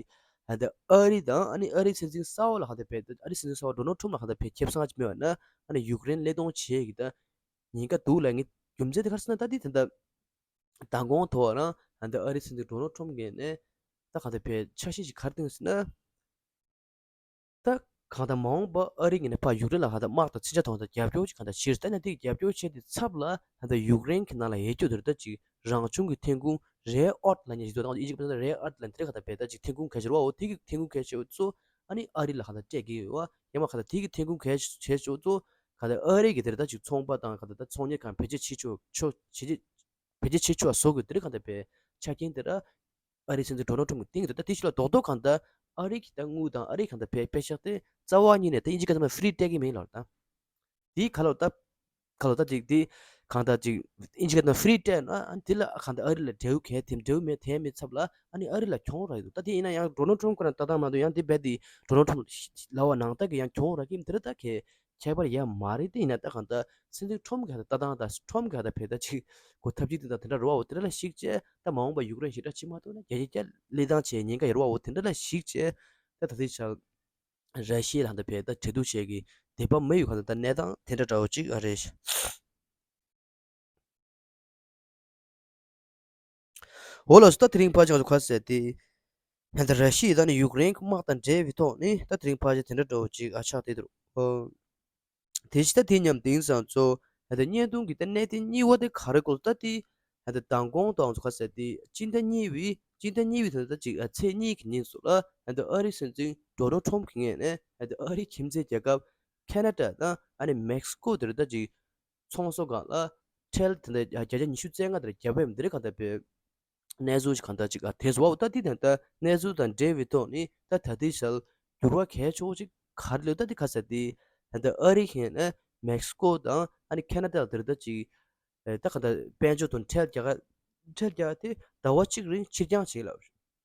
ད་ལྟ་ཨ་རི་དང་ཨ་ནི་ཨ་རི་སྲིད་འཛིན་གསར་པ་ལ་གང་ལྟར་བས་ཨ་རི་སྲིད་འཛིན་གསར་པ་ཌོ་ནལ་ཊམ་ལ་གང་ལྟར་བས་ཁེ་བཟང་ཅིག་མེད་པ་ན་ཨ་ནི་ཡུཀ་རེན་བློས་གཏོང་བྱེད་ཀྱི་ད་ཉེན་ཁ་འདུག་ལ་ངས་རྒྱུ་མཚན་དེ་ག་རེ་ཟེར་ན་ད་དེ་ད་ལྟ་མདང་དགོང་ཐོག་རང་ད་ལྟ་ཨ་རི་སྲིད་འཛིན་ཌོ་ནལ་ཊམ་གྱི་ནས་ད་གང་ལྟར་བས་འཆར་གཞི་ཞིག་ག་རེ་བཏིང་ཟེར་ན། ད་གང་ལྟར་མ་འོངས་པ་ཨ་རི་ངོས་ནས་ཕར་ཡུཀ་རེན་ལ་གང་ལྟར་དམག་དང་མཚོན་ཆ་དང་ད་རྒྱབ་སྐྱོར་ཅིག་གང་ལྟར་བྱེད་ད་ནས་དེ་རྒྱབ་སྐྱོར་བྱས་དེ་ཚབ་ལ་ད་ལྟ་ཡུཀ་རེན་གྱི་ནང་ལ་ཡོད་རྒྱུ་དེར་ད་ཅིག་རང་བྱུང་གི་ཐོན་ཁུངས་རེར་ཨར་ཐི་ལབ་མཁན་ཞིག་འདུག་ད་ཨིན་ཇི་སྐད་ནང་རེར་ཨར་ཐི་ལབ་དེ་གང་ལྟར་བས་ད་ཅིག་ཐོན་ཁུངས་གལ་ཆེ་བ་འོ་དེ་གི་ཐོན་ཁུངས་གལ་ཆེ་བ་ཚོ་ཨ་ནི་ཨ་རི་ལ་གང་ལྟར་སྤྲད་ཀྱི་ཡོད་བ། ཡང་མ་གང་ལྟར་དེ་གི་ཐོན་ཁུངས་གལ་ཆེ་བ་ཚོ་གང་ལྟར་ཨ་རི་གི་དེར་ད་ཅིག་ཚོང་པ་དང་གང་ལྟར་ད་ཚོང་གཉེར་ཁང་བེད་སྤྱོད་བྱེད་ཆོག་ཆོག་བྱེད་བེད་སྤྱོད་བྱེད་ཆོག་བཟོ་དགོས་དེར་གང་ལྟར་བས་ཆ་རྐྱེན་དེ་ར། ཨ་རིའི་སྲིད་འཛིན་ཌོ་ནལ་ཊམ་གྱིས་བཏིང་འདུག་ད་དེ་ཕྱི་ལ་རྡོག་རྡོག་གང་ལྟར་ཨ་རི་གི་ད་དངུལ་དང་ཨ་རི་གང་ལྟར་བས་པེ་ཤག་དེ་རྩ་བ་ཉིད་ནས་ད་ཨིན་ཇི་སྐད་ཐོག་ནས་ཧྥི་རི་སྤྲད་ཀྱི་མིན་ལབ་ད། དེ་ག་ལོ་ད། ག་ལོ་ད་ཅིག་དེ་གང་ལྟར་ཅིག་ཨིན་ཇི་སྐད་ཐོག་ནས་ཧྥི་རི་སྤྲད་ན་ཨ་དེ་ལ་གང་ལྟར་ཨ་རི་ལ་འབྲས་བུ་གལ་དེ་འབྲས་བུ་མེད་དེ་མེད་ཚབ་ལ་ཨ་ནི་ཨ་རི་ལ་གྱོང་རག་གི་འདུག་ད་དེ་ཡིན་ན་ཡང་ཌོ་ནལ་ཊམ་ཁོ་རང་ལྟ་སྟངས་མ་གཏོགས་ཡང་དེ་རྦད་དེ་ཌོ་ནལ་ཊམ་ལབ་པ་ནང་ལྟ་གི་ཡང་གྱོང་རག་གི་མི་དེ་ར་ད་གལ་ཁྱད་པར་ཡོད་མ་རེད། དེ་ཡིན་ན་ད་གང་ལྟར་སྲིད་འཛིན་ཊམ་གྱི་ལྟ་སྟངས་དང་ཊམ་གྱི་ལྟ་བས་ད་ཅིག་གོ་ཐབས་ཅིག་དེ་དང་དེ་འདྲ་རེད་བ། འོ་དེ་འདྲ་ལ་གཞིགས་བྱས་ད་མ་འོངས་པ་ཡུཀ་རེན་ཞེ་དྲག་ཕྱིན་མ་ཐུབ་ན་རྒྱ་ཆེ་རྒྱ་བློས་བཏང་བྱེད་ཉེན་ཁ་ཡོད་རེད་བ། འོ་དེ་འདྲ་ལ་གཞིགས་བྱས་ད་ད་ལྟའི་ཆར་ར་ཤི་ཡ་ལ་ད་བས་ད་གྲོས་བསྡུར་བྱེད་ཀྱི་འདོད་པ་མེད་ཡོད་གང་ལྟར་ད་གནས་སྟངས་དེ་འདྲ་འདྲ་བོ་ཅིག་ཨ་རེད། འོ་ལགས་སོ། ད་དེ་རིང་ཕལ་ཆེར་ང་ཚོ་ག་ཟེར་ཏེ། ད་ར་ཤི་ཡ་དང་ནི་ཡུཀ་རེན་གྱི་དམག་དང་འབྲེལ་བའི་ཐོག་ནས་ད་དེ་རིང་ཕལ་ཆེར་དེ་འདྲ་འདྲ་བོ་ཅིག་ཨ་ཆགས་བསྡད་འདུག་ཨོ། དེ་བཞིན་ད་དེ་མཉམ་དེང་སང་ཚོ་ད་བརྙན་ཐུང་གི་ད་གནད་དོན་གཉིས་པ་དེ་ག་རེ་སྐོར་ད་དེ་ད་མདང་དགོང་དང་ང་ཚོ་ག་ཟེར་ཏེ་སྤྱི་ཟླ་གཉིས་པའི་ སྤྱི་ཟླ་གཉིས་པའི་ད་ལྟ་ཅིག་ཨ་ཚེས་གཉིས་ཀྱི་ཉིན་སུ་ལ་ད་ལྟ་ཨ་རིའི་སྲིད་འཛིན་ཌོ་ནལ་ཊམ་གྱི་ངོས་ནས་ད་ལྟ་ཨ་རིའི་ཁྱིམ་མཚེས་རྒྱལ་ཁབ་ཁེ་ན་ཌ་དང་ཨ་ནི་མེག་སི་ཀོ་དེར་ད་ཅིག་ཚོང་བཟོ་སྒང་ལ་ཁྲལ་ད་ལྟ་བརྒྱ་ཆ་ཉི་ཤུ་རྩ་ལྔ་དེར་བརྒྱབ་པ་ཡིན་འདིར་གང་ལྟར་བས། གནས་ཚུལ་ཞིག་གང་ལྟར་ཅིག་ཨ་དེ་སོ་བ་ད་དེ་དང་ད་གནས་ཚུལ་དང་འབྲེལ་བའི་ཐོག་ནས་ད་ད་ལྟའི་ཞལ་འགྱུར་བ་གལ་ཆེ་བོ་ཅིག་ག་རེ་ལོས་ད་དེ་ག་ས་དེ་ད་ལྟ་ཨ་རི་ཡིན་ན་མེག་སི་ཀོ་དང་ཨ་ནི་ཁེ་ན་ཌ་དེར་ད་ཅིག་ཨེ་ད་གང་ལྟར་དཔལ་འབྱོར་དང་ཁྲལ་རྒྱག་ཁྲལ་རྒྱག་དེ་ཟླ་བ་གཅིག་རིང་ཕྱིར་འགྱངས་བྱེད་ལ།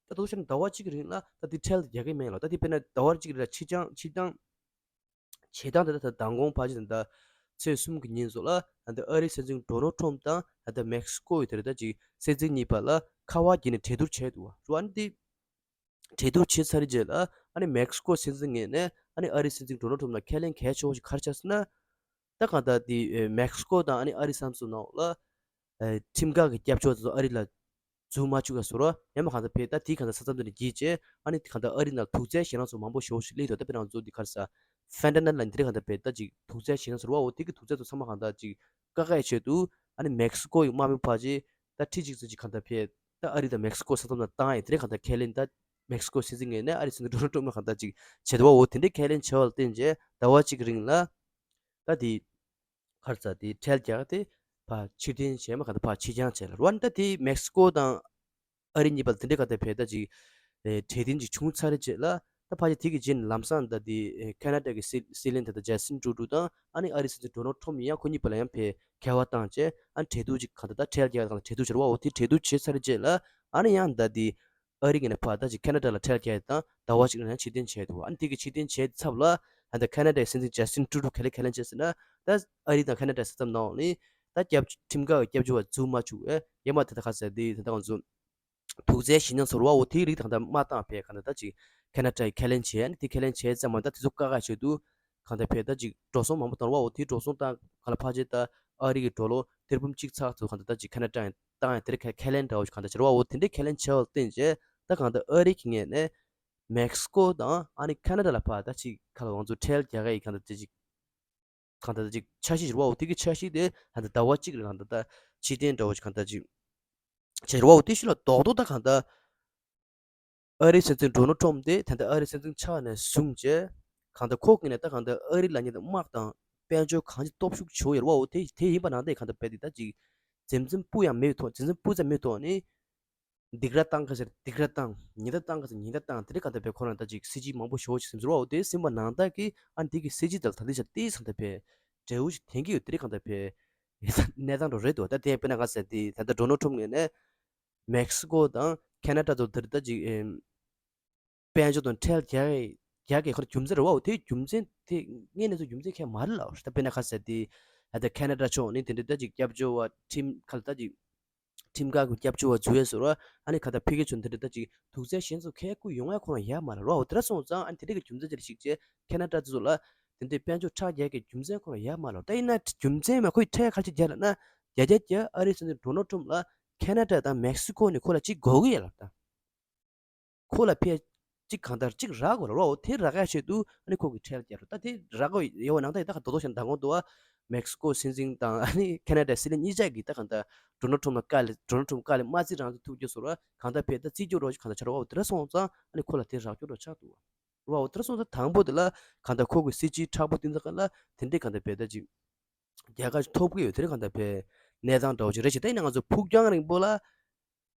ད་དུང་ཕྱིར་ཟླ་བ་གཅིག་རིང་ལ་ད་དེ་ཁྲལ་རྒྱག་གི་མེད་ལ་ད་དེ་དཔེར་ན་ཟླ་བ་གཅིག་རིང་ལ་ཕྱིར་འགྱངས་ཕྱིར་འགྱངས་བྱེད་སྟངས་དེ་ད་ལྟ་མདང་དགོང་ཕལ་ཆེར་ད་ལྟ་ཚེས་གསུམ་གྱི་ཉིན་སོགས་ལ་ད་ལྟ་ཨ་རིའི་སྲིད་འཛིན་ཌོ་ནལ་ཊམ་དང་ད་ལྟ་མེག་སི་ཀོ་ཡི་དེར་ད་ཅིག་སྲིད་འཛིན་གཉིས་བར་ལ་ཁ་པར་བརྒྱུད་ནས་གྲོས་བསྡུར་བྱས་འདུག་བ། ཨ་ནི་དེ་གྲོས་བསྡུར་བྱས་ཚར་རྗེས་ལ་ཨ་ནི་མེག་སི་ཀོ་སྲིད་འཛིན་ངོས་ནས་ཨ་ནི་ཨ་རིའི་སྲིད་འཛིན་ཌོ་ནལ་ཊམ་ལ་ཁས་ལེན་གལ་ཆེ་བོ་ཞིག་ག་རེ་བྱས་ཟེར་ན། ད་གང་ལྟར་དེ་མེག་སི་ཀོ་དང་ཨ་ནི་ཨ་རི་ས་མཚམས་ནང་ལ་ཁྲིམས་འགལ་གྱི་སྐྱབས་བཅོལ་དེ་ཚོ་ཨ་རི་ལ་འཛུལ་མ་བཅུག་པ་བཟོ་ར་ཡང་མ་གང་ལྟར་བས་ད་དེ་གང་ལྟར་ས་མཚམས་དེ་ནས་བརྒྱུད་བྱས་ཨ་ནི་གང་ལྟར་ཨ་རི་ནང་དུག་རྫས་ཞེད་སྣང་ཚོ་མང་པོ་ཞེ་བོ་ཞིག་སླེབས་འདུག་ད་དཔེར་ན་ང་ཚོ་འདི་ག་རེ་ཟ་ཕེན་ཊ་ནལ་ལ་འདི་རེད་གང་ལྟར་བས་ད་ཅིག་དུག་རྫས་ཞེད་སྣང་ཚོ་ར་བ་འོ་དེ་གི་དུག་རྫས་ཚོ་ཚང་མ་གང་ལྟར་ཅིག་བཀག་ཡ་ཆེད་དུ་ཨ་ནི་མེག་སི་ཀོ་ཡི་དམག་མི་ཕལ་ཆེར་ད་ཁྲི་གཅིག་ཙམ་ཅིག་གང་ལྟར་བས་ད་ཨ་རི་དང་མེག་སི་ཀོ་ས་མཚམས་ནང་བཏང་ཡ་དེ་རེད་གང་ལྟར་ཁས་ལེན་ད་མེག་སི་ཀོ་སྲིད་འཛིན་ངོས་ནས་ཨ་རི་སྲིད་འཛིན་ཌོ་ནལ་ཊམ་ལ་གང་ལྟར་ཅིག་བྱེད་འདུག་བ། འོ་དེ་འདྲའི་ཁས་ལེན་བྱས་པ་ལ་བརྟེན་བྱས་ཟླ་བ་གཅིག་རིང་ལ་ད་དེ་ག་རེ་ཟ་དེ་ཁྲལ་རྒྱག་དེ་ཕར་ཕྱིར་འཐེན་བྱས་མ་གང་ལྟར་ཕར་ཕྱིར་འགྱངས་བྱས་ལ་རོ། ཨ་ནི་ད་དེ་མེག་སི་ཀོ་དང་ཨ་རི་གཉིས་བར་དེ་འདྲའི་གང་ལྟར་བས་ད་ཅིག་ཨེ་གྲོས་མཐུན་ཅིག་བྱུང་ཚར་རྗེས་ལ་ད་ཕལ་ཆེར་དེ་གི་རྗེས་ནས་ལམ་སང་ད་དེ་ཨེ་ཁེ་ན་ཌ་གི་སྲིད་སྲིད་བློན་ད་ལྟ་ཇ་སི་ཊིན་ཊུ་རུ་ཌོ་དང་ཨ་ནི་ཨ་རི་སྲིད་འཛིན་ཌོ་ནལ་ཊམ་ཡིན་ཡང་ཁོ་གཉིས་བར་ལ་ཡང་བས་འགལ་བ་བཏང་བྱས་ཨ་ནི་གྲོས་བསྡུར་ཅིག་གང་ལྟར་ད་ཁྲལ་རྒྱག་དང་གྲོས་བསྡུར་བྱས་ར་བ། འོ་དེ་གྲོས་བསྡུར་བྱས་ཚར་རྗེས་ལ་ཨ་ནི་ཡང་ད་དེ་ཨ་རི་གི་ནས་ཕར་ད་ཅིག་ཁེ་ན་ཌ་ལ་ཁྲལ་རྒྱག་དང་ཟླ་བ་གཅིག་ནང་ཕྱིར་འཐེན་བྱས་འདུག་ཨ་ནི་དེ་གི་ཕྱིར་འཐེན་བྱས་ཚབ་ལ་ད་ལྟ་ཁེ་ན་ཌའི་སྲིད་འཛིན་ཇ་སི་ཊིན་ཊུ་རུ་ཌོ་ག་ལེ་ཁས་ལེན་བྱས་ཟེར་ན་ད་ཨ་རི་དང་ཁེ་ན་ཌའི་ས་མཚམས་ནང་ནས་ད་སྐྱབས་ཁྲིམས་འགལ་གྱི་སྐྱབས་བཅོལ་བ་འཛུལ་མ་བཅུག་ཨེ་ཡ་མ་ད་ལྟ་ག་ཟེར་དེ་ད་ལྟ་ང་ཚོ་དུག་རྫས་ཞེད་སྣང་ཚོར་བ་འོ་དེའི་རིགས་ད་ལྟ་མ་བཏང་བས་ག་ད་ད་ཅིག་ཁེ་ན་ཌའི་ཁས་ལེན་བྱས་ཨ་ནི་དེ་ཁས་ལེན་བྱས་ཙམ་མ་ད་དེ་ཚོ་བཀག་ཁ་བྱས་འདུག་གང་ལྟར་བས་ད་ཅིག་འགྲོ་སོང་མང་པོ་བཏང་བ་འོ་དེ་འགྲོ་སོང་བཏང་ག་ལ་ཕལ་ཆེར་ད་ཨ་རི་གི་ཌོ་ལར་ཐེར་འབུམ་གཅིག་ཚེག་ཚོ་གང་ལྟར་ད་ཅིག་ཁེ་ན་ཌ་ཡང་བཏང་ཡང་དེར་ཁས་ཁས་ལེན་འདྲ་བོ་ཞིག་གང་ལྟར་བྱེད་ར་བ་འོ་དེ་འདྲའི་ཁས་ལེན་བྱས་པ་ལ་བརྟེན་བྱས་ད་གང་ལྟར་ཨ་རི་གི་ངོས་ནས་མེག་སི་ཀོ་དང་ཨ་ནི་ཁེ་ན་ཌ་ལ་ཕར་ད་ཅིག་ཁ་ལ་ང་ཚོ་ཁྲལ་རྒྱག་ག་ཡི་གང་ལྟར་དེ་ཅིག་གང་ལྟར་ད་ཅིག་འཆར་གཞི་བྱེད་ར་བ་འོ་དེ་གི་འཆར་གཞི་དེ་གང་ལྟར་ཟླ་བ་གཅིག་རིང་གང་ལྟར་ད་ཕྱིར་འཐེན་འདྲ་བོ་ཞིག་གང་ལྟར་ཅིག་བྱེད་ར་བ་འོ་དེ་ཤུལ་ལ་རྡོག་རྡོག་ད་གང་ལྟར། ཨ་རིའི་སྲིད་འཛིན་ཌོ་ནལ་ཊམ་དེ་ད་ལྟ་ཨ་རིའི་སྲིད་འཛིན་ཆགས་ནས་བཟུང་བྱས་གང་ལྟར་ཁོ་གིས་ནས་ད་གང་ལྟར་ཨ་རི་ལ་ཉིད་དམག་དང་དཔལ་འབྱོར་གང་ཅི་སྟོབས་ཤུགས་བྱུང་ཡོད་རེད་བ། འོ་དེ་དེ་ཡིན་པ་ནང་བཞིན་གང་ལྟར་བས་དེ་ད་ཅིག་འཛེམ་འཛེམ་སྤུ་ཡང་མེད་ཐོག་འཛེམ་འཛེམ་སྤུ་ཙམ་མེད་ཐོག་ནས་སྡིགས་ར་བཏང་ག་ཟེར་སྡིགས་ར་བཏང་ཉེས་རྡུང་བཏང་ག་ཟེར་ཉེས་རྡུང་བཏང་དེ་འདྲ་གང་ལྟར་བས་ཁོ་རང་ད་ཅིག་སྲིད་ཇུས་མང་པོ་ཞེ་པོ་ཅིག་ཟིན་ཟེར་བ། འོ་དེ་ཟིན་པ་ནང་ལྟར་གྱི་ཨ་འདི་གི་སྲིད་ཇུས་དང་ད་ལྟ་ཆ་དེ་ཚང་ད་བས་འབྲས་བུ་ཞིག་ཐོན་གྱི་ཡོད་དེ་འདྲ་གང་ལྟར་བས་གནས་སྟངས་འགྲོ་རེད་འདུག་ད་དེ་དཔེར་ན་ག་ཟེར་དེ་ད་ལྟ་ཌོ་ནལ་ཊམ་ངོས་ནས། མེག་སི་ཀོ་དང་ཁེ་ན་ཌ་ཚོ་འདིར་ད་ཅིག་ཨེམ། དཔལ་འབྱོར་དང་ཁྲལ་རྒྱག་གི་རྒྱག་གི་ཁོར་རྒྱུ་མཚན་རེད་བ། འོ་དེའི་རྒྱུ་མཚན་དེ་དངོས་གནས་ཚོ་རྒྱུ་མཚན་ཁས་མ་རེད་ལ། ད་དཔེར་ན་ཁ་ཟེར་དེ་ད་ལྟ་ཁེ་ན་ཌ་ཕྱོགས་ནས་དེ་འདྲ་ད་ཅིག་སྐྱབས་བཅོལ་བ་ཁྲིམས་ཁ་ལ་ད་ཅིག་ཁྲིམས་འགལ་གྱི་སྐྱབས་བཅོལ་བ་འཛུལ་ཡས་བཟོ་ར་ཨ་ནི་ཁ་ད་ཕི་གེ་ཚོ་འདི་འདྲ་ད་ཅིག་དུག་རྫས་གཞན་ཚོ་ཁས་བཀུར་ཡོང་ཡ་ཁོ་རང་ཡ་མ་རེད་བ། འོ་དེ་འདྲ་སོང་ཙང་ཨ་ནི་དེ་འདྲ་གི་རྒྱུ་མཚན་ཅིག་ལ་གཞིགས་བྱས་ཁེ་ན་ཌ་ཚོ་ལ་དེ་འདྲའི་དཔལ་འབྱོར་ཁྲལ་རྒྱག་གི་རྒྱུ་མཚན་ཁོ་རང་ཡ་མ་རེད། ད་ཡིན་ན་རྒྱུ་མཚན་མ་ཁོས་ཁྲལ་ག་རེ་རྒྱག་ལབ་ན་བརྒྱ་ཆ་བརྒྱ་ཨ་རིའི་སྲིད་འཛིན་ཌོ་ནལ་ཊམ་ལ་ཁེ་ན་ཌ་དང་མེག་སི་ཀོ་ནས་ཁོ་ལ་གཅིག་དགོས་ཀྱི་ཡོད་ལབ་ད། ཁོ་ལ་ཕར་གཅིག་གང་ལྟར་གཅིག་རག་དགོས་ལ་རོ། དེ་རག་ཡ་ཆེད་དུ་ཨ་ནི་ཁོ་གིས་ཁྲལ་རྒྱག་རོ། ད་དེ་རག་དགོས་ཡོད་པ་ནང་ད་ཡིན་ད་ག་དོ་དོ་ཞིག་མདང་དགོང་དུ་བ་མེག་སི་ཀོ་སྲིད་འཛིན་དང་ཨ་ནི་ཁེ་ན་ཌའི་སྲིད་བློན་གཉིས་ཆ་གིས་ད་གང་ལྟར་ཌོ་ནལ་ཊམ་ལ་དཀའ་ལས་ཌོ་ནལ་ཊམ་དཀའ་ལས་མ་རྩིས་རང་ཚོ་ཐུག་རྒྱུ་བཟོ་ར་གང་ལྟར་ཕར་ད་རྩིས་རྒྱུ་རོ་ཞིག་གང་ལྟར་ཆགས་རོ། འོ་དེ་འདྲ་སོང་ཙང་ཨ་ནི་ཁོ་ལ་དེ་རག་རྒྱུ་རོ་ཆགས་འདུག་བ། རོ། འོ་དེ་འདྲ་སོང་ཙང་དང་པོ་དེ་ལ་གང་ལྟར་ཁོ་གི་སྲིད་ཇུས་མཁྲེགས་པོ་བསྟན་ཙང་ག་ལ་དེ་འདྲའི་གང་ལྟར་བས་ད་ཅིག་རྒྱལ་ཁ་ཐོབ་ཀྱི་ཡོད། དེ་རིང་གང་ལྟར་བས་གནས་སྟངས་འདྲ་བོ་ཅིག་རེད་ཅེས་ད་ཡིན་ན་ང་ཚོ་ཕུགས་རྒྱང་རིང་པོ་ལ་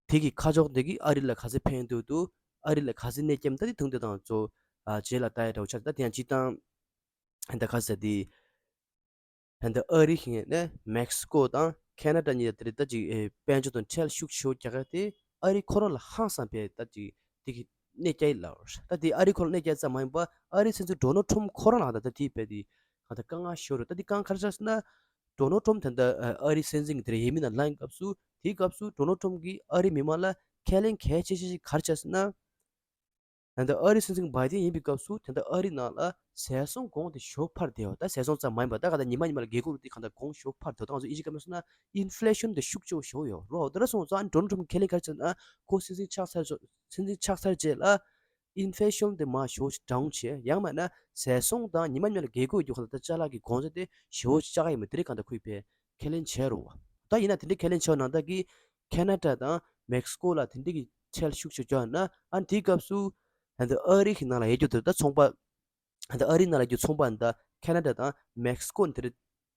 དེ་གི་ཁ་ཕྱོགས་དེ་གི་ཨ་རི་ལ་ག་ཚོད་ཕན་ཐོགས་འདུག་ཨ་རི་ལ་ག་ཚོད་གནོད་སྐྱེལ་ད་དེ་དུང་དེ་དང་ཚོ་ཨ་རྗེས་ལ་ལྟ་ཡ་འདྲ་བོ་ཆགས། ད་དེ་ཡང་སྤྱིར་བཏང་ད་ག་ཟེར་དེ་ད་ཨ་རི་ཞིག་ནས་མེག་སི་ཀོ་དང་ཁེ་ན་ཌ་གཉིས་ད་དེ་རེད། ད་ཅིག་ཨེ་དཔལ་འབྱོར་དང་ཁྲལ་ཤུགས་ཆེ་བོ་རྒྱག་ག་དེ་ཨ་རི་ཁོ་རང་ལ་ཧང་སང་བས་ད་ཅིག་དེ་གི་གནོད་སྐྱེལ་ལ། ད་དེ་ཨ་རི་ཁོ་རང་གནོད་སྐྱེལ་ཙམ་མ་ཡིན་པ་ཨ་རི་སྲིད་འཛིན་ཌོ་ནལ་ཊམ་ཁོ་རང་ལ་ད་ད་དེ་བས་དེ་གང་ལྟར་དཀའ་ངལ་ཤོར་རེད། ད་དེ་དཀའ་ངལ་ག་རེ་ཆགས་ཟེར་ན། ཌོ་ནལ་ཊམ་ད་ལྟ་ཨ་རིའི་སྲིད་འཛིན་གྱི་དེར་ཡིན་མིན་ལ་ལངས་སྐབས་སུ་དེའི་སྐབས་སུ་ཌོ་ནལ་ཊམ་གྱིས་ཨ་རིའི་མི་མང་ལ་ཁས་ལེན་གལ་ཆེ་ཤོས་ཤིག་ག་རེ་བྱས་ཟེར་ན། ད་ལྟ་ཨ་རིའི་སྲིད་འཛིན་བྷའི་ཌེན་ཡིན་པའི་སྐབས་སུ་ད་ལྟ་ཨ་རི་ནང་ལ་ཟས་སོང་གོང་དེ་ཞོ་འཕར་བསྡད་ཡོད། ད་ཟས་སོང་ཙམ་མ་ཡིན་པར་ད་ག་ད་ཉི་མ་ཉི་མ་ལ་དགེ་སྐོར་དེ་གང་ལྟར་གོང་ཞོ་འཕར་བསྡད་ཡོད། ད་ང་ཚོ་ཨིན་ཇི་སྐད་ནང་སོང་ན་ཨིན་ཕི་ལེ་ཤན་དེ་ཤུགས་ཆེ་བོ་ཞིག་ཡོད་རོ། དེ་འདྲ་སོང་ཙང་ཌོ་ནལ་ཊམ་ཁས་ལེན་ག་རེ་བྱས་ན་ཁོ་སྲིད་འཛིན་ཆགས་ཚར་སྲིད་འཛིན་ཆགས་ཚར་རྗེས་ལ། ཨིན་ཕི་ལེ་ཤན་དེ་མར་ཞེ་པོ་ཞིག་འགྲོ་བྱས། ཡང་མིན་ན་ཟས་སོང་དང་ཉི་མ་ཉི་མ་ལ་དགེ་སྐོར་རྒྱུ་གང་ལྟར་ཅ་ལག་གི་གོང་ཚད་དེ་ཞེ་པོ་ཞིག་བཅག་གི་ཡོད་མེད་དེ་རིགས་གང་ལྟར་ཁོས་ཕར་ཁས་ལེན་བྱས་རོ། ད་ཡིན་ན་དེ་འདྲའི་ཁས་ལེན་བྱས་པ་ནང་ལྟར་གྱི་ཁེ་ན་ཌ་དང་མེག་སི་ཀོ་ལ་དེ་འདྲའི་གི་ ཁྲལ་ཤུགས་ཆེ་བརྒྱབ་ན། ཨ་ནི་དེའི་སྐབས་སུ་ཨ་ནི་ཨ་རི་གི་ནང་ལ་ཡོད་རྒྱུ་དེ་ད་ཚོང་པ། ཨ་ནི་ཨ་རིའི་ནང་ལ་ཡོད་རྒྱུ་ཚོང་པ་ད་ཁེ་ན་ཌ་དང་མེག་སི་ཀོ་དེར་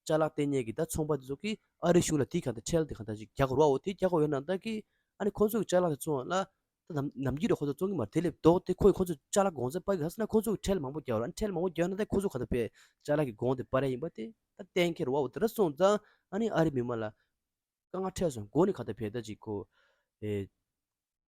ཅ་ལག་སྟེར་མཁན་གྱི་ད་ཚོང་པ་དེ་ཚོ་གིས་ཨ་རི་གཞུང་ལ་དེའི་གང་ལྟར་ཁྲལ་དེ་གང་ལྟར་ཅིག་རྒྱག་དགོས་རེད་བ། འོ་དེ་རྒྱག་དགོས་ཡོད་ན་ད་གི་ཨ་ནི་ཁོང་ཚོ་གི་ཅ་ལག་དེ་བཙོང་བ་ལ་ད་ནམ་ནམ་རྒྱུན་རེད། ཁོང་ཚོ་བཙོང་གི་མ་རེད། དེ་ལས་ལྡོག་སྟེ་ཁོ་ཡིས་ཁོང་ཚོ་ཅ་ལག་གོང་ཚད་སྤར་གི་ཧ་སོང་ན་ཁོང་ཚོ་གི་ཁྲལ་མང་པོ་རྒྱག་རོགས། ཨ་ནི་ཁྲལ་མང་པོ་རྒྱག་ན་ད་ཁོང་ཚོ་གང་ལྟར་བས་ཅ་ལག་གི་གོང་དེ་སྤར་ཡ་ཡིན་པ་དེ་ད་གཏན་འཁེལ་རེད་བ། འོ་དེ་འདྲ་སོང་ཙང་ཨ་ནི་ཨ་རི་མི་མང་ལ་དཀའ་ངལ་འཕྲད་སོང་། འགོ་ནས་གང་ལྟར་བས་ད་ཅིག་ཁོ་ཨེ།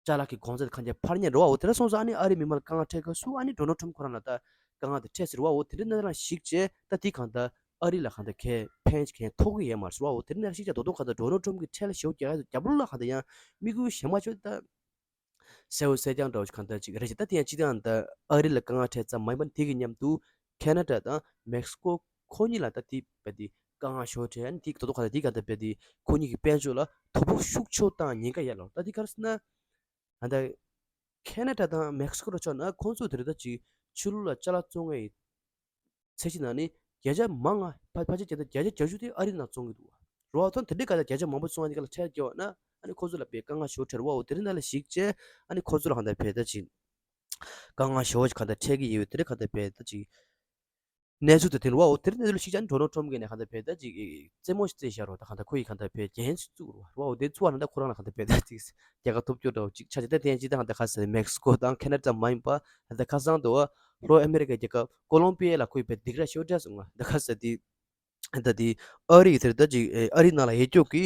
ཅ་ལག་གི་གོང་ཚད་གང་ཅི་འཕར་ཉེན་རེད་བ། འོ་དེ་འདྲ་སོང་ཙང་ཨ་ནི་ཨ་རི་མི་མང་ལ་དཀའ་ངལ་འཕྲད་སྐབས་སུ་ཨ་ནི་ཌོ་ནལ་ཊམ་ཁོ་རང་ལ་ད་དཀའ་ངལ་དེ་འཕྲད་སྲིད་རེད་བ། འོ་དེ་འདྲ་གནས་སྟངས་ལ་གཞིགས་བྱས་ད་དེ་གང་ལྟར་ཨ་རི་ལ་གང་ལྟར་གལ་ཕན་གལ་ཐོགས་ཀྱི་ཡོད་མ་རེད་བ། འོ་དེ་འདྲ་གནས་སྟངས་ལ་གཞིགས་བྱས་རྡོག་རྡོག་གང་ལྟར་ཌོ་ནལ་ཊམ་གྱི་ཁྲལ་ཞེ་པོ་རྒྱག་ཡ་རྒྱབ་ལོགས་ལ་གང་ལྟར་ཡང་དམིགས་ཡུལ་གཞན་མ་ཅིག་ད་གསལ་པོ་གསལ་རྐྱང་འདྲ་བོ་ཞིག་གང་ལྟར་ཅིག་རེད་ཅེས། ད་དེ་ཡང་སྤྱིར་བཏང་ད་ཨ་རི་ལ་དཀའ་ངལ་འཕྲད་ཙམ་མ་ཡིན་པར་དེ་གི་མཉམ་དུ་ཁེ་ན་ཌ་དང་མེག་སི་ཀོ་ཁོ་གཉིས་ལ་ད་དེ་བས་དེ་དཀའ་ངལ་ཞེ་པོ་འཕྲད། ཨ་ནི་དེ་རྡོག་རྡོག་གང་ལྟར་དེ་གང་ལྟར་བས་དེ་ཁོ་གཉིས་ཀྱི་དཔལ་འབྱོར་ལ་དོ་ཕོག་ཤུགས་ཆེ་བཏང་ཉེན་ཁ་ཡོད་ལ། ད་དེ་ག་རེ་ཟེར་ན། ད་ལྟ་ཁེ་ན་ཌ་དང་མེག་སི་ཀོ་རུ་ཆགས་ན་ཁོང་ཚོ་དེ་རིང་ད་ཅིག་ཕྱི་ལོགས་ལ་ཅ་ལག་བཙོང་མཁན་ཡི་ཚད་གཞི་ནང་ནས་བརྒྱ་ཆ་མང་ང་ཕལ་ཕལ་ཆེར་བརྒྱ་ཆ་བརྒྱད་ཅུ་དེ་ཨ་རིའི་ནང་བཙོང་གི་འདུག་བ། རེད་བ། ཐོན་དེ་འདྲའི་ག་ལ་བརྒྱ་ཆ་མང་པོ་བཙོང་བ་དེ་ག་ལ་ཁྲལ་བརྒྱབ་པ་ན་ཨ་ནི་ཁོང་ཚོ་ལ་དཔེ་དཀའ་ངལ་ཞེ་པོ་འཕྲད་རེད་བ། འོ་དེ་རིང་ནང་ལ་གཞིགས་བྱས་ཨ་ནི་ཁོང་ཚོ་ལ་གང་ལྟར་བས་ད་ཅིག་དཀའ་ངལ་ཞེ་པོ་ཞིག་གང་ལྟར་འཕྲད་ཀྱི་ཡོད། དེ་རིང་གང་ལྟར་བས་ད་ཅིག་གནས་ཚུལ་དེ་དེ་རེད་བ། འོ་དེ་རིང་གནས་ཚུལ་ཞིག་ཅང་ཌོ་ནལ་ཊམ་གྱིས་ནས་གང་ལྟར་བས་ད་ཅིག་རྩེད་མོ་ཞིག་རྩེས་བཞག་རོགས། ད་གང་ལྟར་ཁོ་ཡིས་གང་ལྟར་བས་རྒྱན་ཞིག་བཙུགས་རོགས། འོ་དེ་བཙུགས་པ་ན་ད་ཁོ་རང་ལ་གང་ལྟར་བས་ད་ཅིག་རྒྱལ་ཁ་ཐོབ་རྒྱུ་འདྲ་བོ་ཅིག་ཆགས་ཀྱི། ད་དེ་ཡང་ཅིག་ད་གང་ལྟར་ཁ་ས་མེག་སི་ཀོ་དང་ཁེ་ན་ཌ་མ་ཡིན་པ་ད་ཁ་སང་དུ་བ་ལྷོ་ཨ་མེ་རི་ཀའི་རྒྱལ་ཁབ་ཀོ་ལོམ་པི་ཡ་ལ་ཁོ་ཡིས་བས་སྡིགས་ར་ཞེ་པོ་སྤྲད་སོང་ང་། ད་ག་ས་དེ་ད་དེ་ཨ་རི་ཡི་དེར་ད་ཅིག་ཨ་རི་ནང་ལ་ཡོད་རྒྱུ་གི་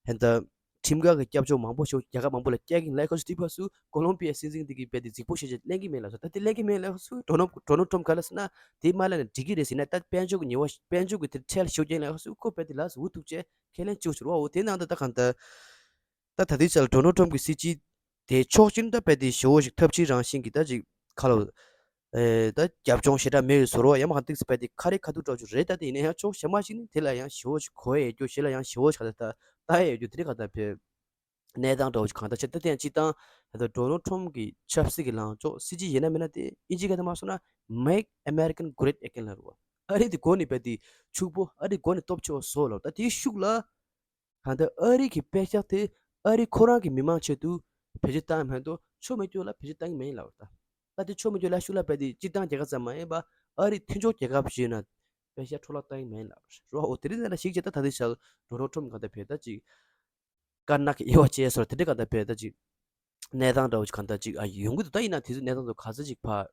ད་ཁྲིམས་འགལ་གྱི་སྐྱབས་བཅོལ་མང་པོ་ཞིག་རྒྱལ་ཁབ་མང་པོ་ལ་སྐྱེལ་གྱིན་ལས་ཁ་སུ་དེ་ཕ་སུ་ཀོ་ལོམ་པི་ཡ་སྲིད་འཛིན་དེ་གིས་བས་དེ་རྫིག་པོ་ཞེ་ཅིག་ལེན་གྱི་མེད་ལ་སོ། ད་དེ་ལེན་གྱི་མེད་ལ་སུ་ཌོ་ནལ་ཌོ་ནལ་ཊམ་ག་ལ་ཟེར་ན་དེ་མ་ལེན་ན་འགྲིག་གི་རེད་ཟེར་ན། ད་དཔལ་འབྱོར་གྱི་ཉེས་པ་དཔལ་འབྱོར་གྱི་དེ་ཁྲལ་ཞེ་པོ་རྒྱག་ལ་སུ་ཁོ་བས་དེ་ལ་སུ་འུ་ཐུག་ཅེས་ཁས་ལེན་བཅུག་ཆོག་རོགས། འོ་དེ་ནང་ད་ད་གང་ལྟར་ད་ད་ལྟའི་ཆར་ལ་ཌོ་ནལ་ཊམ་གྱི་སྲིད་སྤྱི་དེ་ཕྱོགས་གཅིག་ནས་ད་བས་དེ་ཞེ་པོ་ཞིག་ཐབས་ཇུས་རང་བཞིན་གྱི་ད་ཅིག་ཁ་ལོ། ཨེ་ད་རྒྱབ་ལྗོངས་ཞེ་དྲག་མེད་པའི་བཟོ་འདྲ་ཡང་མ་གང་ཏིག་སི་བས་དེ་ཁ་རི་ཁ་ཐུག་འདྲ་བོ་ཅིག་རེད། ད་དེ་ཡིན་ན་ཡང་ཕྱོགས་གཞན་མ་ཞིག་ནས་དེ་ལ་ཡང་ཞེ་པོ་ཞིག་གོ་ཡ་ཡོད་རྒྱུ་ཞེ་ལ་ཡང་ཞེ་པོ་ཞིག་ག་ད་ལྟ་ལྟ་ཡ་ཡོད་རྒྱུ་དེ་རིགས་ག་ད་བས་གནས་སྟངས་འདྲ་བོ་ཞིག་གང་ལྟར་ཆེ། ད་དེ་ཡང་སྤྱིར་བཏང་ད་ལྟ་ཌོ་ནལ་ཊམ་གྱི་ཆབ་སྲིད་ཀྱི་ལངས་ཕྱོགས་སྲིད་སྤྱི་ཡིན་ན་མིན་ན་དེ་ཨིན་ཇི་སྐད་དུ་མ་སོང་ན་Make American Great Again ལབ་རེད་བ། ཨ་རི་དེ་འགོ་ནས་བས་དེ་ཕྱུག་པོ། ཨ་རི་འགོ་ནས་སྟོབས་ཆེ་བ་བཟོ་ལབ། ད་དེའི་ཤུགས་ལ་གང་ལྟར་ཨ་རི་གི་དཔེ་ཤག་དེ་ཨ་རི་ཁོ་རང་གི་མི་མང་ཆེད་དུ་བེད་སྤྱོད་བཏང་མ་གཏོགས་ཆོ་མེད་རྒྱུ་ལ་བེད་སྤྱོད་བཏང་གི་མེད་ལབ་རེད། ད་ད་དེ་ཆོ་མེད་རྒྱུ་ལ་ཤུགས་ལ་བས་དེ་སྤྱིར་བཏང་རྒྱལ་ཁབ་ཙམ་མ་ཡིན་པ་ཨ་རི་མཐུན་ཕྱོགས་རྒྱལ་ཁབ་ཞིག་ཡིན་ན་དཔེ་ཤག་འཕྲོ་བརླག་བཏང་གི་མེད་ལབ་རེད་བ། འོ་དེ་རིང་ནང་ལ་གཞིགས་བྱས་ད་ད་དེ་ཆར་ཌོ་ནལ་ཊམ་གང་ལྟར་བས་ད་ཅིག་དཀར་ནག་གི་དབྱེ་བ་བཅས་སོགས་དེ་འདྲ་གང་ལྟར་བས་ད་ཅིག་གནས་སྟངས་འདྲ་བོ་ཞིག་གང་ལྟར་ཅིག་ཨ་ཡོང་གི་འདུག་ད་ཡིན་ན་དེ་ཚོ་གནས་སྟངས་ཚོ་ག་ཚོད་ཅིག་ཕར་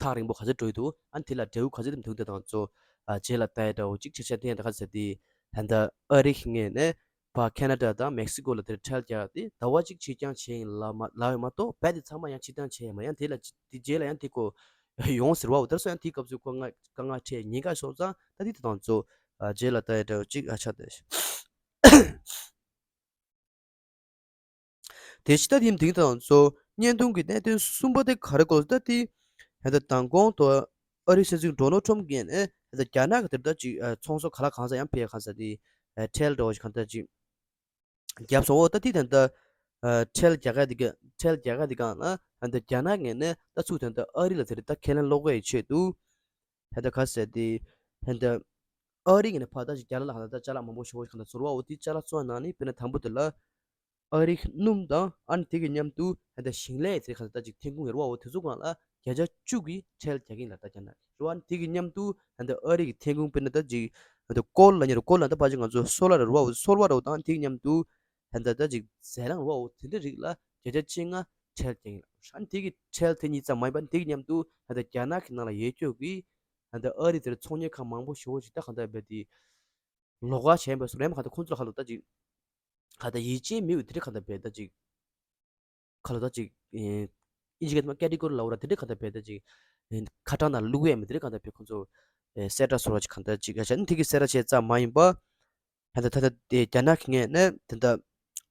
ཐག་རིང་པོ་ག་ཚོད་འགྲོ་ཡི་འདུག་ཨ་ནི་དེ་ལ་འབྲས་བུ་ག་ཚོད་དེ་འདུག་དེ་དང་ཚོ་ཨ་རྗེས་ལ་ལྟ་ཡ་འདྲ་བོ་ཅིག་ཆ་ཆ་བསྟན་ད་ག་ཚོད་དེ་ད་ལྟ་ཨ་རི་གི་ངོས་ནས་ཕར་ཁེ་ན་ཌ་དང་མེག་སི་ཀོ་ལ་དེར་ཁྲལ་རྒྱག་དེ་ཟླ་བ་གཅིག་ཕྱིར་འགྱངས་བྱས་ཡིན་ལབ་མ་ལབ་ཡོད་མ་གཏོགས་བས་དེ་ཚང་མ་ཡང་ཕྱིར་འགྱངས་བྱས་ཡོད་མ། ཡང་དེ་ལ་དེ་རྗེས་ལ་ཡང་དེ་ཁོ་ཡོང་ཟེར་བ། འོ་དེར་སོང་ཡང་དེའི་སྐབས་སུ་ཁོ་ང་དཀའ་ངལ་འཕྲད་ཉེན་ཁ་སོང་ཙང་ད་དེ་དེ་དང་ཚོ་ཨ་རྗེས་ལ་ལྟ་ཡ་འདྲ་བོ་ཅིག་ཨ་ཆགས་བསྡད། དེ་ཕྱི་ད་དེའི་མདུན་དང་གཙོ་བོ་བརྙན་ཐུང་གི་གནད་དོན་གསུམ་པ་དེ་ག་རེ་གོ་ད་དེ་ད་ལྟ་མདང་དགོང་དུ་ཨ་རིའི་སྲིད་འཛིན་ཌོ་ནལ་ཊམ་གྱིས་ནས་ད་ལྟ་རྒྱ་ནག་གི་དེར་ད་ཅིག་ཚོང་ཟོག་ག་ལ་གང་ས་ཡང་ཕེ་གང་ས་དེ་ཁྲལ་འདྲ་བོ་ཞིག་གང་ད་ཅིག་བརྒྱབ་སོང་། འོ་ད་དེ་ད་ལྟ་ཁྲལ་རྒྱག་ག་དེ་ག་ཁྲལ་རྒྱག་ག་དེ་གང་ལ་ད་ལྟ་རྒྱ་ནག་གིས་ནས་ད་ཚུར་ད་ལྟ་ཨ་རི་ལ་དེར་ད་ཁས་ལེན་སློག་གི་ཆེད་དུ། ད་ལྟ་ག་ཟེར་ཏེ། ད་ལྟ་ཨ་རི་གི་ནས་ཕར་ད་ཅིག་རྒྱ་ལ་ལ་ཧ་ད་ཅ་ལག་མང་པོ་ཞེ་པོ་ཞིག་ག་ད་ཚོར་བ། འོ་དེ་ཅ་ལག་ཚོ་ནང་ནས་དཔེར་ན་དང་པོ་དེ་ལ་ཨ་རི་གི་སྣུམ་དང་ཨ་ནི་དེ་གི་མཉམ་དུ་ད་ལྟ་ཞིང་ལས་དེ་ག་ད་ཅིག་ཐོན་ཁུངས་ཡོད་རེད་བ། འོ་དེ་ཚོ་སྒང་ལ་བརྒྱ་ཆ་བཅུ་གི་ཁྲལ་རྒྱག་གིན་ལ་ད་རྒྱ་ནག་གི་རེད་བ། ཨ་ནི་དེ་གི་མཉམ་དུ་ད་ལྟ་ཨ་རི་གི་ཐོན་ཁུངས་དཔེར་ན་ད་ཅིག་ད་ལྟ་ཀོལ་ལ་ཉེ་རུ་ཀོལ་ལ་ད་ཕ་ཅིག་ང་ཚོ་སོ་ལར་རེད་བ། འོ་སོ་ལར་རེད་བ། དང་དེ་གི་མཉམ་དུ་ད་ལྟ་ད་ཅིག་ཟས་རིགས་རེད་བ། འོ་དེ་འདྲ་རིགས་ལ་བརྒྱ་ཆ་བཅོ་ལྔ་ཁྲལ་རྒྱག་གིན་ལ། ཨ་ནི་དེ་གི་ཁྲལ་དེ་གཉིས་ཙམ་མ་ཡིན་པ་དེ་གི་མཉམ་དུ་ད་ལྟ་རྒྱ་ནག་གི་ནང་ལ་ཡོད་རྒྱུ་གི་ད་ལྟ་ཨ་རི་དེར་ཚོང་གཉེར་ཁང་མང་པོ་ཞེ་པོ་ཞིག་ད་གང་ལྟར་བས་དེ་ལོགས་ཀ་བྱས་པ་སོགས་རེད་མ། གང་ལྟར་ཁོང་ཚོ་ལ་ག་ལོ་ད་ཅིག་ག་ལྟར་ཡིད་ཆེས་མེད་པའི་དེ་འདྲ་གང་ལྟར་བས་ད་ཅིག་ག་ལོ་ད་ཅིག་ཨིན་ཇི་སྐད་དུ་ཀེ་ཊི་གོ་རི་ལབ་ར་དེ་འདྲ་གང་ལྟར་བས་ད་ཅིག་ཁ་གྲངས་ནང་བླུག་ཡས་མི་དེ་འདྲ་གང་ལྟར་བས་ཁོང་ཚོ་གསལ་བསྒྲགས་སོགས་ར་ཅིག་གང་ལྟར་ཅིག་ག་ཅིག་ཨ་ནི་དེ་གི་གསལ་བསྒྲགས་བྱས་ཙམ་མ་ཡིན་པ། ད་ལྟ་ད་ལྟ་དེ་རྒྱ་ནག་གི་ངོས་ནས་ད་ལྟ་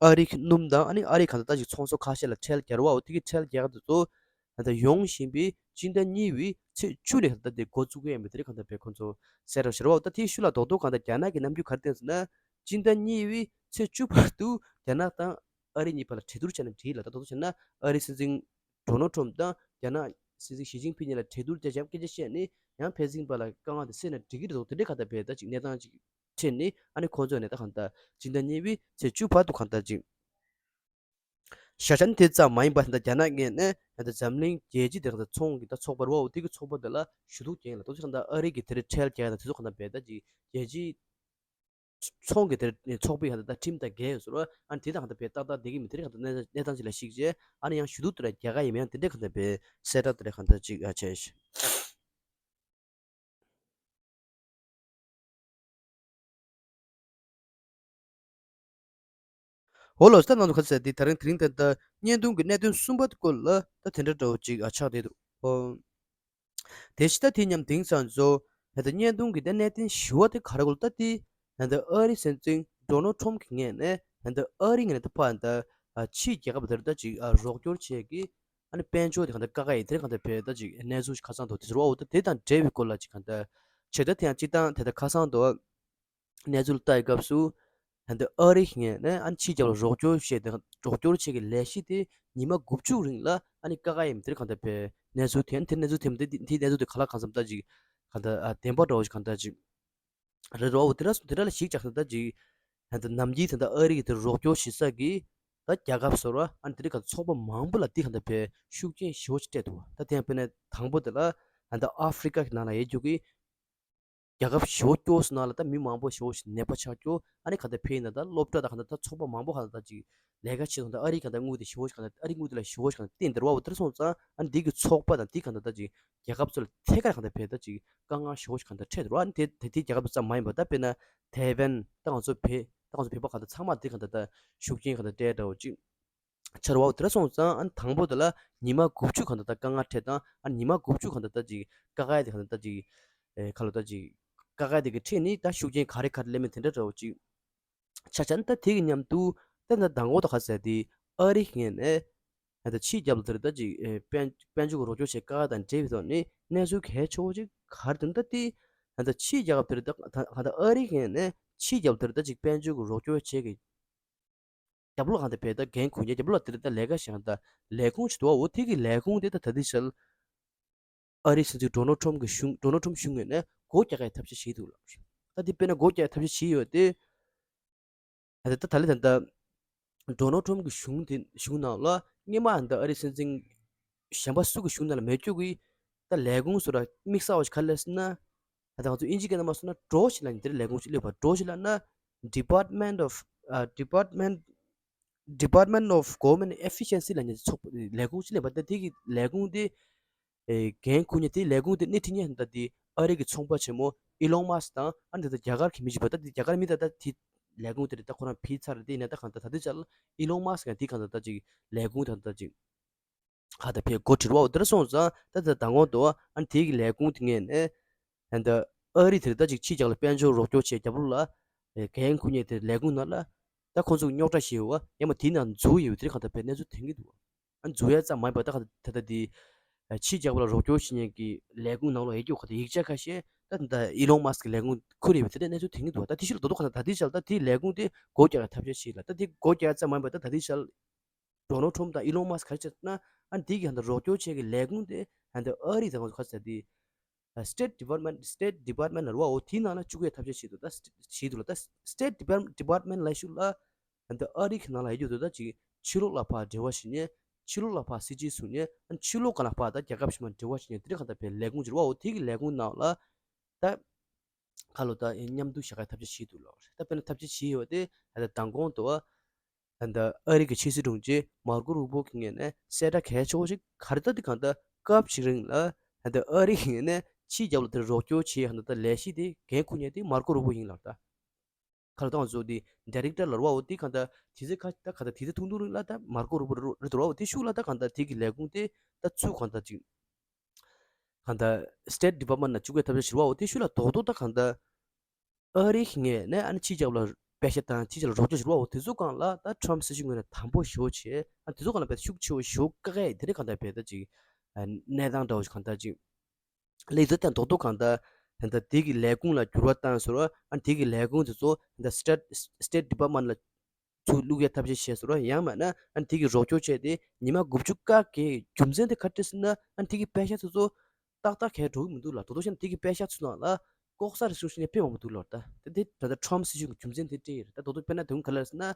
ཨ་རི་གི་སྣུམ་དང་ཨ་ནི་ཨ་རི་གང་ལྟར་ད་ཅིག་ཚོང་ཟོག་ཁ་ཤས་ལ་ཁྲལ་རྒྱག་རེད་བ། འོ་དེ་གི་ཁྲལ་རྒྱག་དེ་ཚོ་ད་ལྟ་ཡོང་བཞིན་པའི་སྤྱི་ཟླ་གཉིས་པའི་ཚེས་བཅུ་ནས་ད་ལྟ་དེ་འགོ་བཙུགས་ཀྱི་ཡོད་མེད་དེ་རིགས་གང་ལྟར་བས་ཁོང་ཚོ་གསལ་བསྒྲགས་བྱས་རེད་བ། ད་དེའི་ཤུལ་ལ་རྡོག་རྡོག་གང་ལྟར་རྒྱ་ནག་གི་རྣམ་འགྱུར་ག་རེ་བསྟན་ཟེར་ན། སྤྱི་ཟླ་གཉིས་པའི་ཚེས་བཅུ་བར་དུ་རྒྱ་ནག་དང་ཨ་རི་གཉིས་བར་ལ་གྲོས་བསྡུར་བྱས་ན་འགྲིག་ལ། ད་རྡོག་རྡོག་བྱས་ན་ཨ་རིའི་སྲིད་འཛིན་ཌོ་ནལ་ཊམ་དང་རྒྱ་ནག་སྲིད་འཛིན་ཞི་ཅིན་ཕིང་གཉིས་ལ་གྲོས་བསྡུར་བྱས་བྱས་སྐད་ཆ་བཤད་ནས་ཡང་ཕན་ཚུན་བར་ལ་དཀའ་ངལ་དེ་སེལ་ན་འགྲིག་གི་རེད་འདུག་དེ་འདྲའི་གང་ལྟར་བས་ད་ཅིག་གནས་སྟངས་ཅིག་ཁྲིད་ནས་ཨ་ནི་ཁོང་ཚོས་ནས་ད་གང་ལྟར་སྤྱི་ཟླ་གཉིས་པའི་ཚེས་བཅུ་བར་དུ་གང་ལྟར་ཅིག་ ཤ་ཆ་ནི་དེ་ཙམ་མ་ཡིན་པ་ད་རྒྱ་ནག་ངོས་ནས་ད་འཛམ་གླིང་རྒྱལ་སྤྱི་དེ་ད་ཚོང་གི་ད་ཚོགས་པ་རེད་བ། འོ་དེ་གི་ཚོགས་པ་དེ་ལ་ཞུ་གཏུག་བྱས་ལ་ད་ཚོད་ད་ཨ་རི་གི་དེ་རིང་ཁྲལ་རྒྱག་ཡ་ད་དེ་ཚོ་གང་ལྟར་བས་ད་ཅིག་རྒྱལ་སྤྱིའི་ཚོང་གི་དེར་ཚོགས་པའི་ཧ་ད་ད་ཁྲིམས་དང་འགལ་ཡོད་ཟེར་བ། ཨ་ནི་དེ་དང་ཧ་ད་བས་ཏག་ཏག་དེ་གི་མི་དེ་རིགས་ཧ་ད་གནས་གནས་སྟངས་ཅིག་ལ་ཞིག་རྗེས་ཨ་ནི་ཡང་ཞུ་གཏུག་དེ་ར་རྒྱ་གར་ཡིན་མིན་ཡང་དེ་འདྲས་ཧ་ད་བས་གསལ་བསྒྲགས་དེ་ར་ཧ་ད་ཅིག་ཨ་བྱས་ཤིག་འོ་ལོ་ད་ནང་དུ་ཁ་ཟེར་དེ་ད་རིང་དེ་རིང་ད་ད་བརྙན་ཐུང་གི་གནད་དོན་གསུམ་པ་སྐོར་ལ་ད་དེ་འདྲ་འདྲ་བོ་ཅིག་ཨ་ཆགས་བསྡད་འདུག་ཨོ། དེ་ཕྱི་ད་དེ་མཉམ་དེང་སང་ཚོ་ཧ་ད་བརྙན་ཐུང་གི་ད་གནད་དོན་ཞུ་བ་དེ་ག་རེ་གོ་ལ་ད་དེ་ཧ་ད་ཨ་རི་སྲིད་འཛིན་ཌོ་ནལ་ཊམ་གི་ངོས་ནས་ཧ་ད་ཨ་རི་ངོས་ནས་ད་ཕ་ད་ཕྱིའི་རྒྱལ་ཁབ་དེར་ད་ཅིག་རོགས་སྐྱོར་བྱེད་ཀྱི་ཨ་ནི་དཔལ་འབྱོར་དེ་གང་ལྟར་བཀག་ཡ་ཡིན་དེ་གང་ལྟར་བས་ད་ཅིག་གནས་ཚུལ་ཁ་སང་དུ་དེ་ཟེར་བ་འོ་ད་དེ་དང་འབྲེལ་བའི་སྐོར་ལ་ཅིག་གང་ལྟར་བྱེད་ད་དེ་ཡང་སྤྱི་བཏང་དེ་ལྟར་ཁ་སང་དུ་གནས་ཚུལ་ལྟ་ཡི་སྐབས་སུ་ད་ལྟ་ཨ་རི་ངོས་ནས་ཨ་ནི་ཕྱིའི་རྒྱལ་ལ་རོགས་སྐྱོར་བྱས་ཏེ་རོགས་སྐྱོར་བྱེད་ཀྱི་ལས་གཞི་དེ་ཉི་མ་དགུ་བཅུ་རིང་ལ་ཨ་ནི་བཀག་ཡ་ཡིན་དེ་གང་ལྟར་བས་གནས་ཚུལ་དེ་ཨ་ནི་དེ་གནས་ཚུལ་དེ་དེ་གནས་ཚུལ་དེ་ག་ལ་གང་འཚམ་ལྟ་ཅིག་གང་ལྟར་བདེན་པ་འདྲ་བོ་ཞིག་གང་ལྟར་ཅིག་རེད་རོ། འོ་དེ་འདྲ་སོང་དེ་འདྲ་ལ་ཞིག་ཅག་ད་ལྟ་ཅིག་ད་ལྟ་ནམ་རྒྱུན་ད་ལྟ་ཨ་རི་གི་དེ་རོགས་སྐྱོར་བྱེད་ས་གི་ད་རྒྱལ་ཁབ་ཟེར་བ་ཨ་ནི་དེ་རིགས་ཀྱི་ཚོགས་པ་མང་པོ་ལ་དེ་གང་ལྟར་བས་ཤུགས་རྐྱེན་ཞེ་པོ་ཅིག་སྤྲད་འདུག་ད་དེ་ཡང་དཔེར་ན་དང་པོ་དེ་ལ་ད་ལྟ་ཨ་ཧྥེ་རི་ཀ་གི་ནང་ལ་ཡོད་རྒྱུ་གི་རྒྱལ་ཁབ་ཞེ་པོ་སྐྱོ་སོང་ན་ལ་ད་མི་མང་པོ་ཞེ་པོ་ཞིག་ནད་པ་ཆགས་སྐྱོ་ཨ་ནི་གང་ལྟར་ཕེ་ཡིན་ན་ད་སློབ་གྲྭ་དང་གང་ལྟར་ད་ཚོགས་པ་མང་པོ་གང་ལྟར་ད་ཅིག་ལས་ཀ་བྱེད་སོང་ད་ཨ་རི་གང་ལྟར་དངུལ་དེ་ཞེ་པོ་ཞིག་གང་ལྟར་ཨ་རི་དངུལ་དེ་ལ་ཞེ་པོ་ཞིག་གང་ལྟར་བརྟེན་དེ་ར་བ་འོ་དེར་སོང་ཙང་ཨ་ནི་འདི་གི་ཚོགས་པ་དང་འདི་གང་ལྟར་ད་ཅིག་རྒྱལ་ཁབ་ཚོ་ལ་ཐད་ཀར་གང་ལྟར་ཕེ་ད་ཅིག་དཀའ་ངལ་ཞེ་པོ་ཞིག་གང་ལྟར་འཕྲད་འདུག་ཨ་ནི་དེ་དེ་དེ་རྒྱལ་ཁབ་དེ་ཙམ་མ་ཡིན་པ་ད་དཔེར་ན་ཐའེ་ཝན་ད་ང་ཚོ་བོད་ད་ང་ཚོ་བོད་པ་གང་ལྟར་ཚང་མ་དེ་གང་ལྟར་ད་ཤུགས་རྐྱེན་གང་ལྟར་སྤྲད་འདྲ་བོ་ཅིག་ཆར་བ་དེ་འདྲ་སོང་ཙང་ཨ་ནི་དང་པོ་དེ་ལ་ཉི་མ་དགུ་བཅུ་གང་ལྟར་ད་དཀའ་ངལ་འཕྲད་དང་ཨ་ནི་ཉི་མ་དགུ་བཅུ་གང་ལྟར་ད་ཅིག་དཀའ་ངལ་དེ་གང་ལྟར་ད་ཅིག་ཨེ་ཁ་ལོ་ད་ཅིག་དཀའ་ངལ་དེ་གི་འཕྲད་ནི་ད་ཤུགས་རྐྱེན་ག་རེ་ག་རེ་སླེབས་མིན་དེ་འདྲ་འདྲ་བོ་ཅིག་ཆ་ཆ་ནི་ད་དེ་གི་མཉམ་དུ་ད་ད་མདང་དགོང་ད་ག་ཟེར་དེ་ཨ་རི་ངོས་ནས་ད་ད་ཕྱིའི་རྒྱལ་ཁབ་དེར་ད་ཅིག་ཨེ་དཔལ་དཔལ་འབྱོར་གྱི་རོགས་སྐྱོར་བྱེད་དཀའ་ངལ་དང་འབྲེལ་བའི་ཐོག་ནས་གནས་ཚུལ་གལ་ཆེ་བོ་ཅིག་ག་རེ་འདུག་ད་དེ་ད་ད་ཕྱིའི་རྒྱལ་ཁབ་དེར་ད་ད་ད་ཨ་རི་ངོས་ནས་ཕྱིའི་རྒྱལ་ཁབ་དེར་ད་ཅིག་དཔལ་འབྱོར་གྱི་རོགས་སྐྱོར་བྱེད་ཀྱི་རྒྱབ་ལོགས་གང་དེ་བས་ད་འགན་འཁུར་མཁན་རྒྱབ་ལོགས་དེ་རེད་ད་ལས་ཀ་བྱེད་མཁན་ད་ལས་ཁུངས་ཅིག་འདུག་བ། འོ་དེ་གི་ལས་ཁུངས་དེ་ད་ད་ལྟའི་ཆར་ཨ་རིའི་སྲིད་འཛིན་ཌོ་ནལ་ཊམ་གི་གཞུང་ཌོ་ནལ་ཊམ་གཞུང་ངོས་ནས་སྒོ་རྒྱག་ཡའི་ཐབས་ཤེས་བྱེད་འདུག་ལབ། ད་དེ་དཔེར་ན་སྒོ་རྒྱག་ཡའི་ཐབས་ཤེས་བྱེད་ཡོད་དེ། ད་ད་ད་ལྟ་ད་ལྟ་ཌོ་ནལ་ཊམ་གི་གཞུང་དེ་གཞུང་ནང་ལ་སྔོན་མ་ད་ཨ་རིའི་སྲིད་འཛིན་གཞན་པ་སུ་གི་གཞུང་ནང་ལ་མེད་རྒྱུ་གི་ད་ལས་ཁུངས་སུ་ར་དམིགས་བསལ་བ་ཞིག་ག་རེ་ལབ་ཟེར་ན། ད་ང་ཚོ་དབྱིན་ཇི་སྐད་ནང་མ་སོང་ན་ཌོ་ཞིག་ལབ་ནས་དེར་ལས་ཁུངས་ཤིག་སླེབས་པ་ཌོ་ཞིག་ལབ་ན་Department of ཨ་Department Department of Government Efficiency ལབ་ནས་ཚོགས་ལས་ཁུངས་ཤིག་སླེབས་པ་ད་དེ་གི་ལས་ཁུངས་དེ་ཨེ་འགན་འཁུར་མཁན་དེ་ལས་ཁུངས་དེ་སྣེ་ཁྲིད་མཁན་ད་དེ་ཨ་རི་གི་ཚོང་པ་ཆེན་མོ་ཨི་ལོན་མཱ་སི་དང་ཨ་ནི་ད་ལྟ་རྒྱ་གར་གྱི་མི་ཞིག་པ་ད་དེ་རྒྱ་གར་མི་ད་ད་དེ་ལས་ཁུངས་དེ་རེད་ད་ཁོ་རང་ཕྱིས་ཚར་དེ་ཡིན་ན་ད་གང་ད་ད་དེ་ཆར་ཨི་ལོན་མཱ་སི་ག་དེ་གང་ད་ད་ཅིག་ལས་ཁུངས་ད་ད་ཅིག་ཧ་ད་ཕེ་གོ་དྲི་བ་འོ་དེར་སོང་ཙང་ད་ད་མདང་དགོང་དུ་ཨ་ནི་དེ་གི་ལས་ཁུངས་དེ་ངས་ནས་ད་ད་ཨ་རི་དེར་ད་ཅིག་ཕྱི་རྒྱལ་ལ་དཔལ་འབྱོར་རོགས་སྐྱོར་བྱེད་རྒྱབ་ལོགས་ལ་འགན་འཁུར་མཁན་དེ་ལས་ཁུངས་ནང་ལ་ད་ཁོང་ཚོ་རྙོག་དྲ་ཞིག་ཡོད་བ་ཡང་མ་དེའི་ནང་འཛུལ་ཡོད་དེར་གང་ད་ཕེ་གནས་ཚུལ་ཐོན་གྱི་འདུག་ཨ་འཛུལ་ཡ་ཙམ་མ་ཡིན་པ་ད་ག་ད་ད་དེ་ཕྱི་རྒྱལ་ལ་རོགས་སྐྱོར་བྱེད་མཁན་གྱི་ལས་ཁུངས་ནང་ལ་ཡོད་རྒྱུ་ག་ད་ཡིག་ཆ་ཁ་ཤས་ད་ད་ཨི་ལོན་མཱ་སི་གི་ལས་ཁུངས་ཁུར་ཡོད་པ་དེ་འདྲ་གནས་ཚུལ་ཐོན་གྱི་འདུག་ད་དེ་ཕྱིར་ལ་དོ་དོ་ག་ད་ད་དེ་ཆར་ད་དེ་ལས་ཁུངས་དེ་སྒོ་རྒྱག་ཡ་ཐབས་ཤེས་བྱེད་ལ་ད་དེ་སྒོ་རྒྱག་ཡ་ཙམ་མ་ཡིན་པ་ད་ད་དེ་ཆར་ཌོ་ནལ་ཊམ་དང་ཨི་ལོན་མཱ་སི་ག་རེ་བྱས་ན་ཨ་འདི་གི་ཧ་ད་རོགས་སྐྱོར་བྱེད་ཀྱི་ལས་ཁུངས་དེ་ཧ་ད་ཨ་རི་དང་ག་ཚོད་དེ་State Department State Department ལ་རུ་བ་འོ་དེའི་ནང་ལ་བཅུག་ཡའི་ཐབས་ཤེས་བྱེད་འདུག་ད་བྱེད་འདུག་ལ་ད་State Department Department ལ་ཞུགས་ལ་ཧ་ད་ཨ་རི་གི་ནང་ལ་ཡོད་རྒྱུ་འདུག་ད་ཅིག་ཕྱི་ལོགས་ལ་ཕར་འབྲེལ་བ་བྱེད་ཉེ་ཕྱི་ལོགས་ལ་ཕར་སྲིད་ཇུས་བཟུང་ཉེ་ཨ་ཕྱི་ལོགས་ག་ལ་ཕར་ད་རྒྱལ་ཁབ་ཕྱི་མ་འབྲེལ་བ་བྱེད་ཉེ་དེ་རིགས་ག་ད་བའི་ལས་ཁུངས་བྱེད་རུ་བ་འོ་དེ་གི་ལས་ཁུངས་ནང་ལ་ད། ཁ་ལོ་ད་མཉམ་དུ་བཞག་ཁ་ཐབས་ཤེས་བྱེད་འདུག་ལོ། ད་དཔེར་ན་ཐབས་ཤེས་བྱེད་ཡོད་དེ་ད་ལྟ་མདང་དགོང་དུ་ད་ལྟ་ཨ་རི་གི་ཕྱི་སྲིད་དྲུང་ཆེ་མར་ཀོ་རུ་བྷོ་གི་ངོས་ནས་གསལ་བསྒྲགས་གལ་ཆེ་བོ་ཞིག་ག་རེ་ད་དེ་གང་ལྟར་སྐབས་ཤིག་རིང་ལ་ད་ལྟ་ཨ་རི་གི་ངོས་ནས་ཕྱིའི་རྒྱལ་ལ་དེར་རོགས་སྐྱོར་བྱེད་ཡ་ད་ལྟ་ལས་གཞི་དེ་འགན་འཁུར་མཁན་དེ་མར་ཀོ་རུ་བྷོ་ཡིན་ལབ་ད། ཁ་ལོ་ད་ང་ཚོ་དེ་ཌའི་རེག་ཊར་ལབ་ར་བ་འོ་དེ་གང་ལྟར་དེ་ཚེ་ཁ་ད་གང་ལྟར་དེ་ཚེ་ཐུང་ཐུང་རིང་ལ་ད་མར་ཀོ་རུ་བྷོ་རེད་ར་བ་འོ་དེ་ཤུགས་ལ་ད་གང་ལྟར་དེ་གི་ལས་ཁུངས་དེ་ད་ཚུར་གང་ལྟར་ཅིག་གང་ལྟར་State Department ནང་བཅུག་པའི་ཐབས་ཤེས་བྱེད་རུ་བ་འོ་དེ་ཤུགས་ལ་རྡོག་རྡོག་ད་གང་ལྟར་ཨ་རི་ངོས་ནས་ཨ་ནི་ཕྱི་རྒྱལ་ལ་པེ་ཤ་དང་ཕྱི་རྒྱལ་ལ་རོགས་སྐྱོར་བྱེད་རུ་བ་འོ་དེ་ཚོ་སྒང་ལ་ད་ཊམ་སྲིད་གཞུང་ངོས་ནས་དམ་པོ་ཞེ་པོ་བྱས་ཨ་དེ་ཚོ་སྒང་ལ་བས་ཤུགས་ཆེ་བོ་ཞེ་པོ་བཀག་ཡས་དེ་རིགས་གང་ལྟར་བས་ད་ཅིག་གནས་སྟངས་འདྲ་བོ་ཞིག་གང་ལྟར་ཅིག་ལས་ཚོ་དང་རྡོག་རྡོག་གང་ལྟར་ད་ལྟ་དེ་གི་ལས་ཁུངས་ལ་འགྱུར་བ་བཏང་ཟེར་བ་ཨ་ནི་དེ་གི་ལས་ཁུངས་དེ་ཚོ་ད་ལྟ་State State Department ལ་ཚུར་བླུག་ཡ་ཐབས་ཤེས་བྱས་ཟེར་བ་ཡང་མིན་ན་ཨ་ནི་དེ་གི་རོགས་སྐྱོར་བྱས་ཏེ་ཉི་མ་དགུ་བཅུ་བཀག་གི་རྒྱུ་མཚན་དེ་ག་རེ་ཟེར་ན་ཨ་ནི་དེ་གི་པེ་ཤ་དེ་ཚོ་ཏག་ཏག་གས་འགྲོ་གི་མི་འདུག་ལ། དོ་དོ་བྱས་ན་དེ་གི་པེ་ཤ་ཚུར་ནང་ལ་ལྐོག་ཟ་རེ་ཟུང་ཞིག་ནས་ཕེབས་མ་མི་འདུག་ལ། ད་དེ་ད་ལྟ་ཊམ་སྲིད་གཞུང་གི་རྒྱུ་མཚན་དེ་སྤྲད་ཡོད་རེད། ད་དོ་དོ་དཔེར་ན་དེ་གུང་ག་ལ་ཟེར་ན་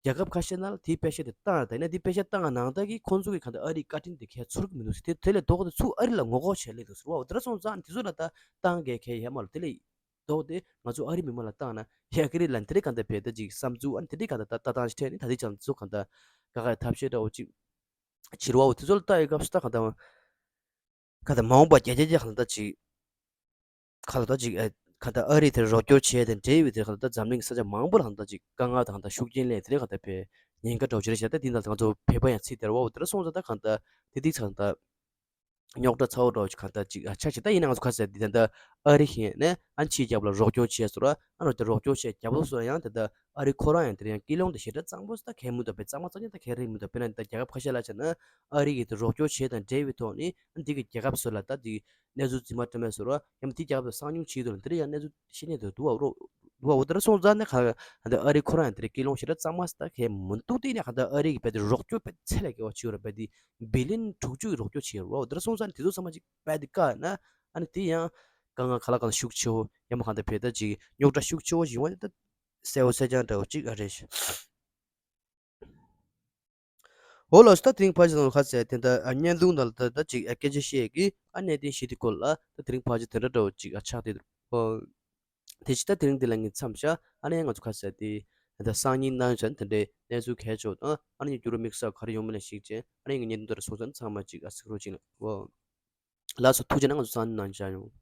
རྒྱལ་ཁབ་ཁ་ཤས་ནང་ལ་དེའི་པེ་ཤ་དེ་བཏང་ཡ་ད་ཡིན་ན་དེའི་པེ་ཤ་བཏང་ཡ་ནང་ལྟར་གྱི་ཁོང་ཚོ་གི་གང་ལྟར་ཨ་རིའི་བཀའ་དྲིན་དེ་གས་ཚོར་གི་མི་འདུག་ཟེར། དེ་དེ་ལས་ལྡོག་སྟེ་ཚུར་ཨ་རི་ལ་ངོ་རྒོལ་བྱས་སླེབས་འདུག་ཟེར་བ། འོ་དེ་འདྲ་སོང་ཙང་དེ་ཚོ་ལ་ད་བཏང་གས་གས་ཡ་མ་ལ་དེ་ལས་ལྡོག་སྟེ་ང་ཚོ་ཨ་རི་མི་མང་ལ་བཏང་ན་ཡག་གི་རེད་ལབ་དེ་འདྲའི་གང་ལྟར་བས་ད་ཅིག་བསམ་ཚུལ་ཨ་ནི་དེ་འདྲའི་གང་ལྟར་ད་ལྟ་སྟངས་ཤིག་འཕྲད་ནས་ད་ལྟའི་ཆར་དེ་ཚོ་གང་ལྟར་དཀའ་ཁག་ཐབས་ཤེས་འདྲ་བོ་ཅིག་བྱེད་ར་བ། འོ་དེ་ཚོ་ལ་ལྟ་ཡི་སྐབས་སུ་ད་གང་ལྟར་གང་ལྟར་མ་འོངས་པ་རྒྱ་རྒྱ་རྒྱ་གང་ལྟར་ཅིག་གང་ལྟར་ཅིག་ཨ་གང་ལྟར་ཨ་རི་དེར་རོགས་སྐྱོར་བྱས་དེ་འབྲེལ་ཡོད་དེ་གང་ལྟར་འཛམ་གླིང་གི་ས་ཆ་མང་པོ་ལ་གང་ལྟར་ཅིག་དཀའ་ངལ་དང་གང་ལྟར་ཤུགས་རྐྱེན་སླེབས་དེ་གང་ལྟར་བས་ཉེན་ཁ་འདྲ་བོ་ཅིག་རེད་ཤག་ད་དེ་འདྲ་ང་ཚོ་བོད་པ་ཡང་ཚིག་དེར་བ། འོ་དེ་འདྲ་སོང་ཙང་ད་གང་ལྟར་དེ་དེ་གང་ལྟར་རྙོག་དྲ་ཚ་བོ་འདྲ་བོ་ཅིག་གང་ལྟར་ཅིག་ཨ་ཆགས་ཤིག་ད་ཡིན་ན་ང་ཚོ་ཁ་ཟེར་དེ་ད་ལྟ་ཨ་རི་ཞིག་ནས་ཨ་ཕྱིའི་རྒྱལ་ཁབ་ལ་རོགས་སྐྱོར་བྱས་སོང་ར། ཨ་ནི་དེ་རོགས་སྐྱོར་བྱས་རྒྱབ་ལོགས་སུ་ཡང་དེ་ད་ཨ་རི་ཁོ་རང་ཡང་དེར་ཡང་སྐྱིད་སློང་དེ་ཞེ་དྲག་གཙང་པོ་ད་གས་མི་འདུག་པས། གཙང་མ་གཙང་རྐྱང་ད་གས་རེད་མི་འདུག་པས། ན་ད་རྒྱལ་ཁབ་ཁ་ཤས་ལ་བྱས་ན་ཨ་རི་གི་དེ་རོགས་སྐྱོར་བྱས་དང་འབྲེལ་བའི་ཐོག་ནས་ཨ་འདི་གི་རྒྱལ་ཁབ་སུ་ལ་ད་དེ་གནས་ཚུལ་རྫུན་མ་སྤྲད་མེད་སོང་ར། ཡང་དེ་རྒྱལ་ཁབ་ལ་གསང་མྱུལ་བྱེད་དུ་ལ་དེ་རེད་ཡང་གནས་ཚུལ་ཤེས་ཉེན་དུ་འདུག་བ། འོ་འདི་འདྲ་སོང་ཙང་ནས་ག་ད་ཨ་རི་ཁོ་རང་ཡང་དེ་རེད་སྐྱིད་སློང་ཞེ་དྲག་གཙང་མ་ད་གས་མི་འདུག་དེ་ནས་ག་ད་ཨ་རི་གི་བས་དེ་རོགས་སྐྱོར་བས་ཚད་ལས་བརྒལ་བ་བྱེད་ཡོད་ར། བས་དེ་བི་ལིན་དྲུག་ཅུ་གི་རོགས་སྐྱོར་བྱེད་ཡོད་ར། འོ་འདི་འདྲ་སོང་ཙང་ནས་དེ་ཚོ་ཚང་མ་ཅིག་བས་དེ་བཀག་ན་ཨ་ནི་དེ་ཡང་དཀའ་ངལ་ག་ལ་གང་ལ་ཤུགས་ཆེ་བོ་ཡང་མ་གང་ལྟར་བས་ད་ཅིག་རྙོག་དྲ་ཤུགས་ཆེ་བོ་ཞིག་ཡོང་བ་ད་གསལ་བོ་གསལ་རྐྱང་འདྲ་བོ་ཅིག་ཨ་རེད་ཤག་འོ་ལགས་སོ། ད་དེ་རིང་ཕལ་ཆེར་ཁ་ཟེར་དེ་འདྲ་བརྙན་ཐུང་ནང་ལ་ད་ད་ཅིག་སྐད་ཆ་བཤད་ཀྱི་ཨ་གནད་དོན་བཤད་དེ་སྐོར་ལ་ད་དེ་རིང་ཕལ་ཆེར་དེ་འདྲ་འདྲ་བོ་ཅིག་ཨ་ཆགས་དེ་འདུག་དེ་ཕྱི་ད་དེ་རིང་འདི་ལ་ངས་མཚམས་བཞག་ཨ་ནི་ང་ཚོ་ཁ་ཟེར་དེ་ད་སང་ཉིན་གནང་བྱ་དེ་འདྲའི་གནས་ཚུལ་གལ་ཆེ་བ་དང་ཨ་ནི་འགྱུར་བ་དམིགས་བསལ་ག་རེ་ཡོང་མིན་ལ་གཞིགས་བྱས་ཨ་ནི་ངས་བརྙན་ཐུང་དེ་འདྲ་སོང་ཙང་ཚང་མ་ཅིག་ཨ་གཟིགས་རོགས་གྱིས་ལགས། ལགས་སོ། ཐུགས་རྗེ་གནང་། ང་ཚོ་སང་ཉིན་གནང་བཞག་ཡོང་།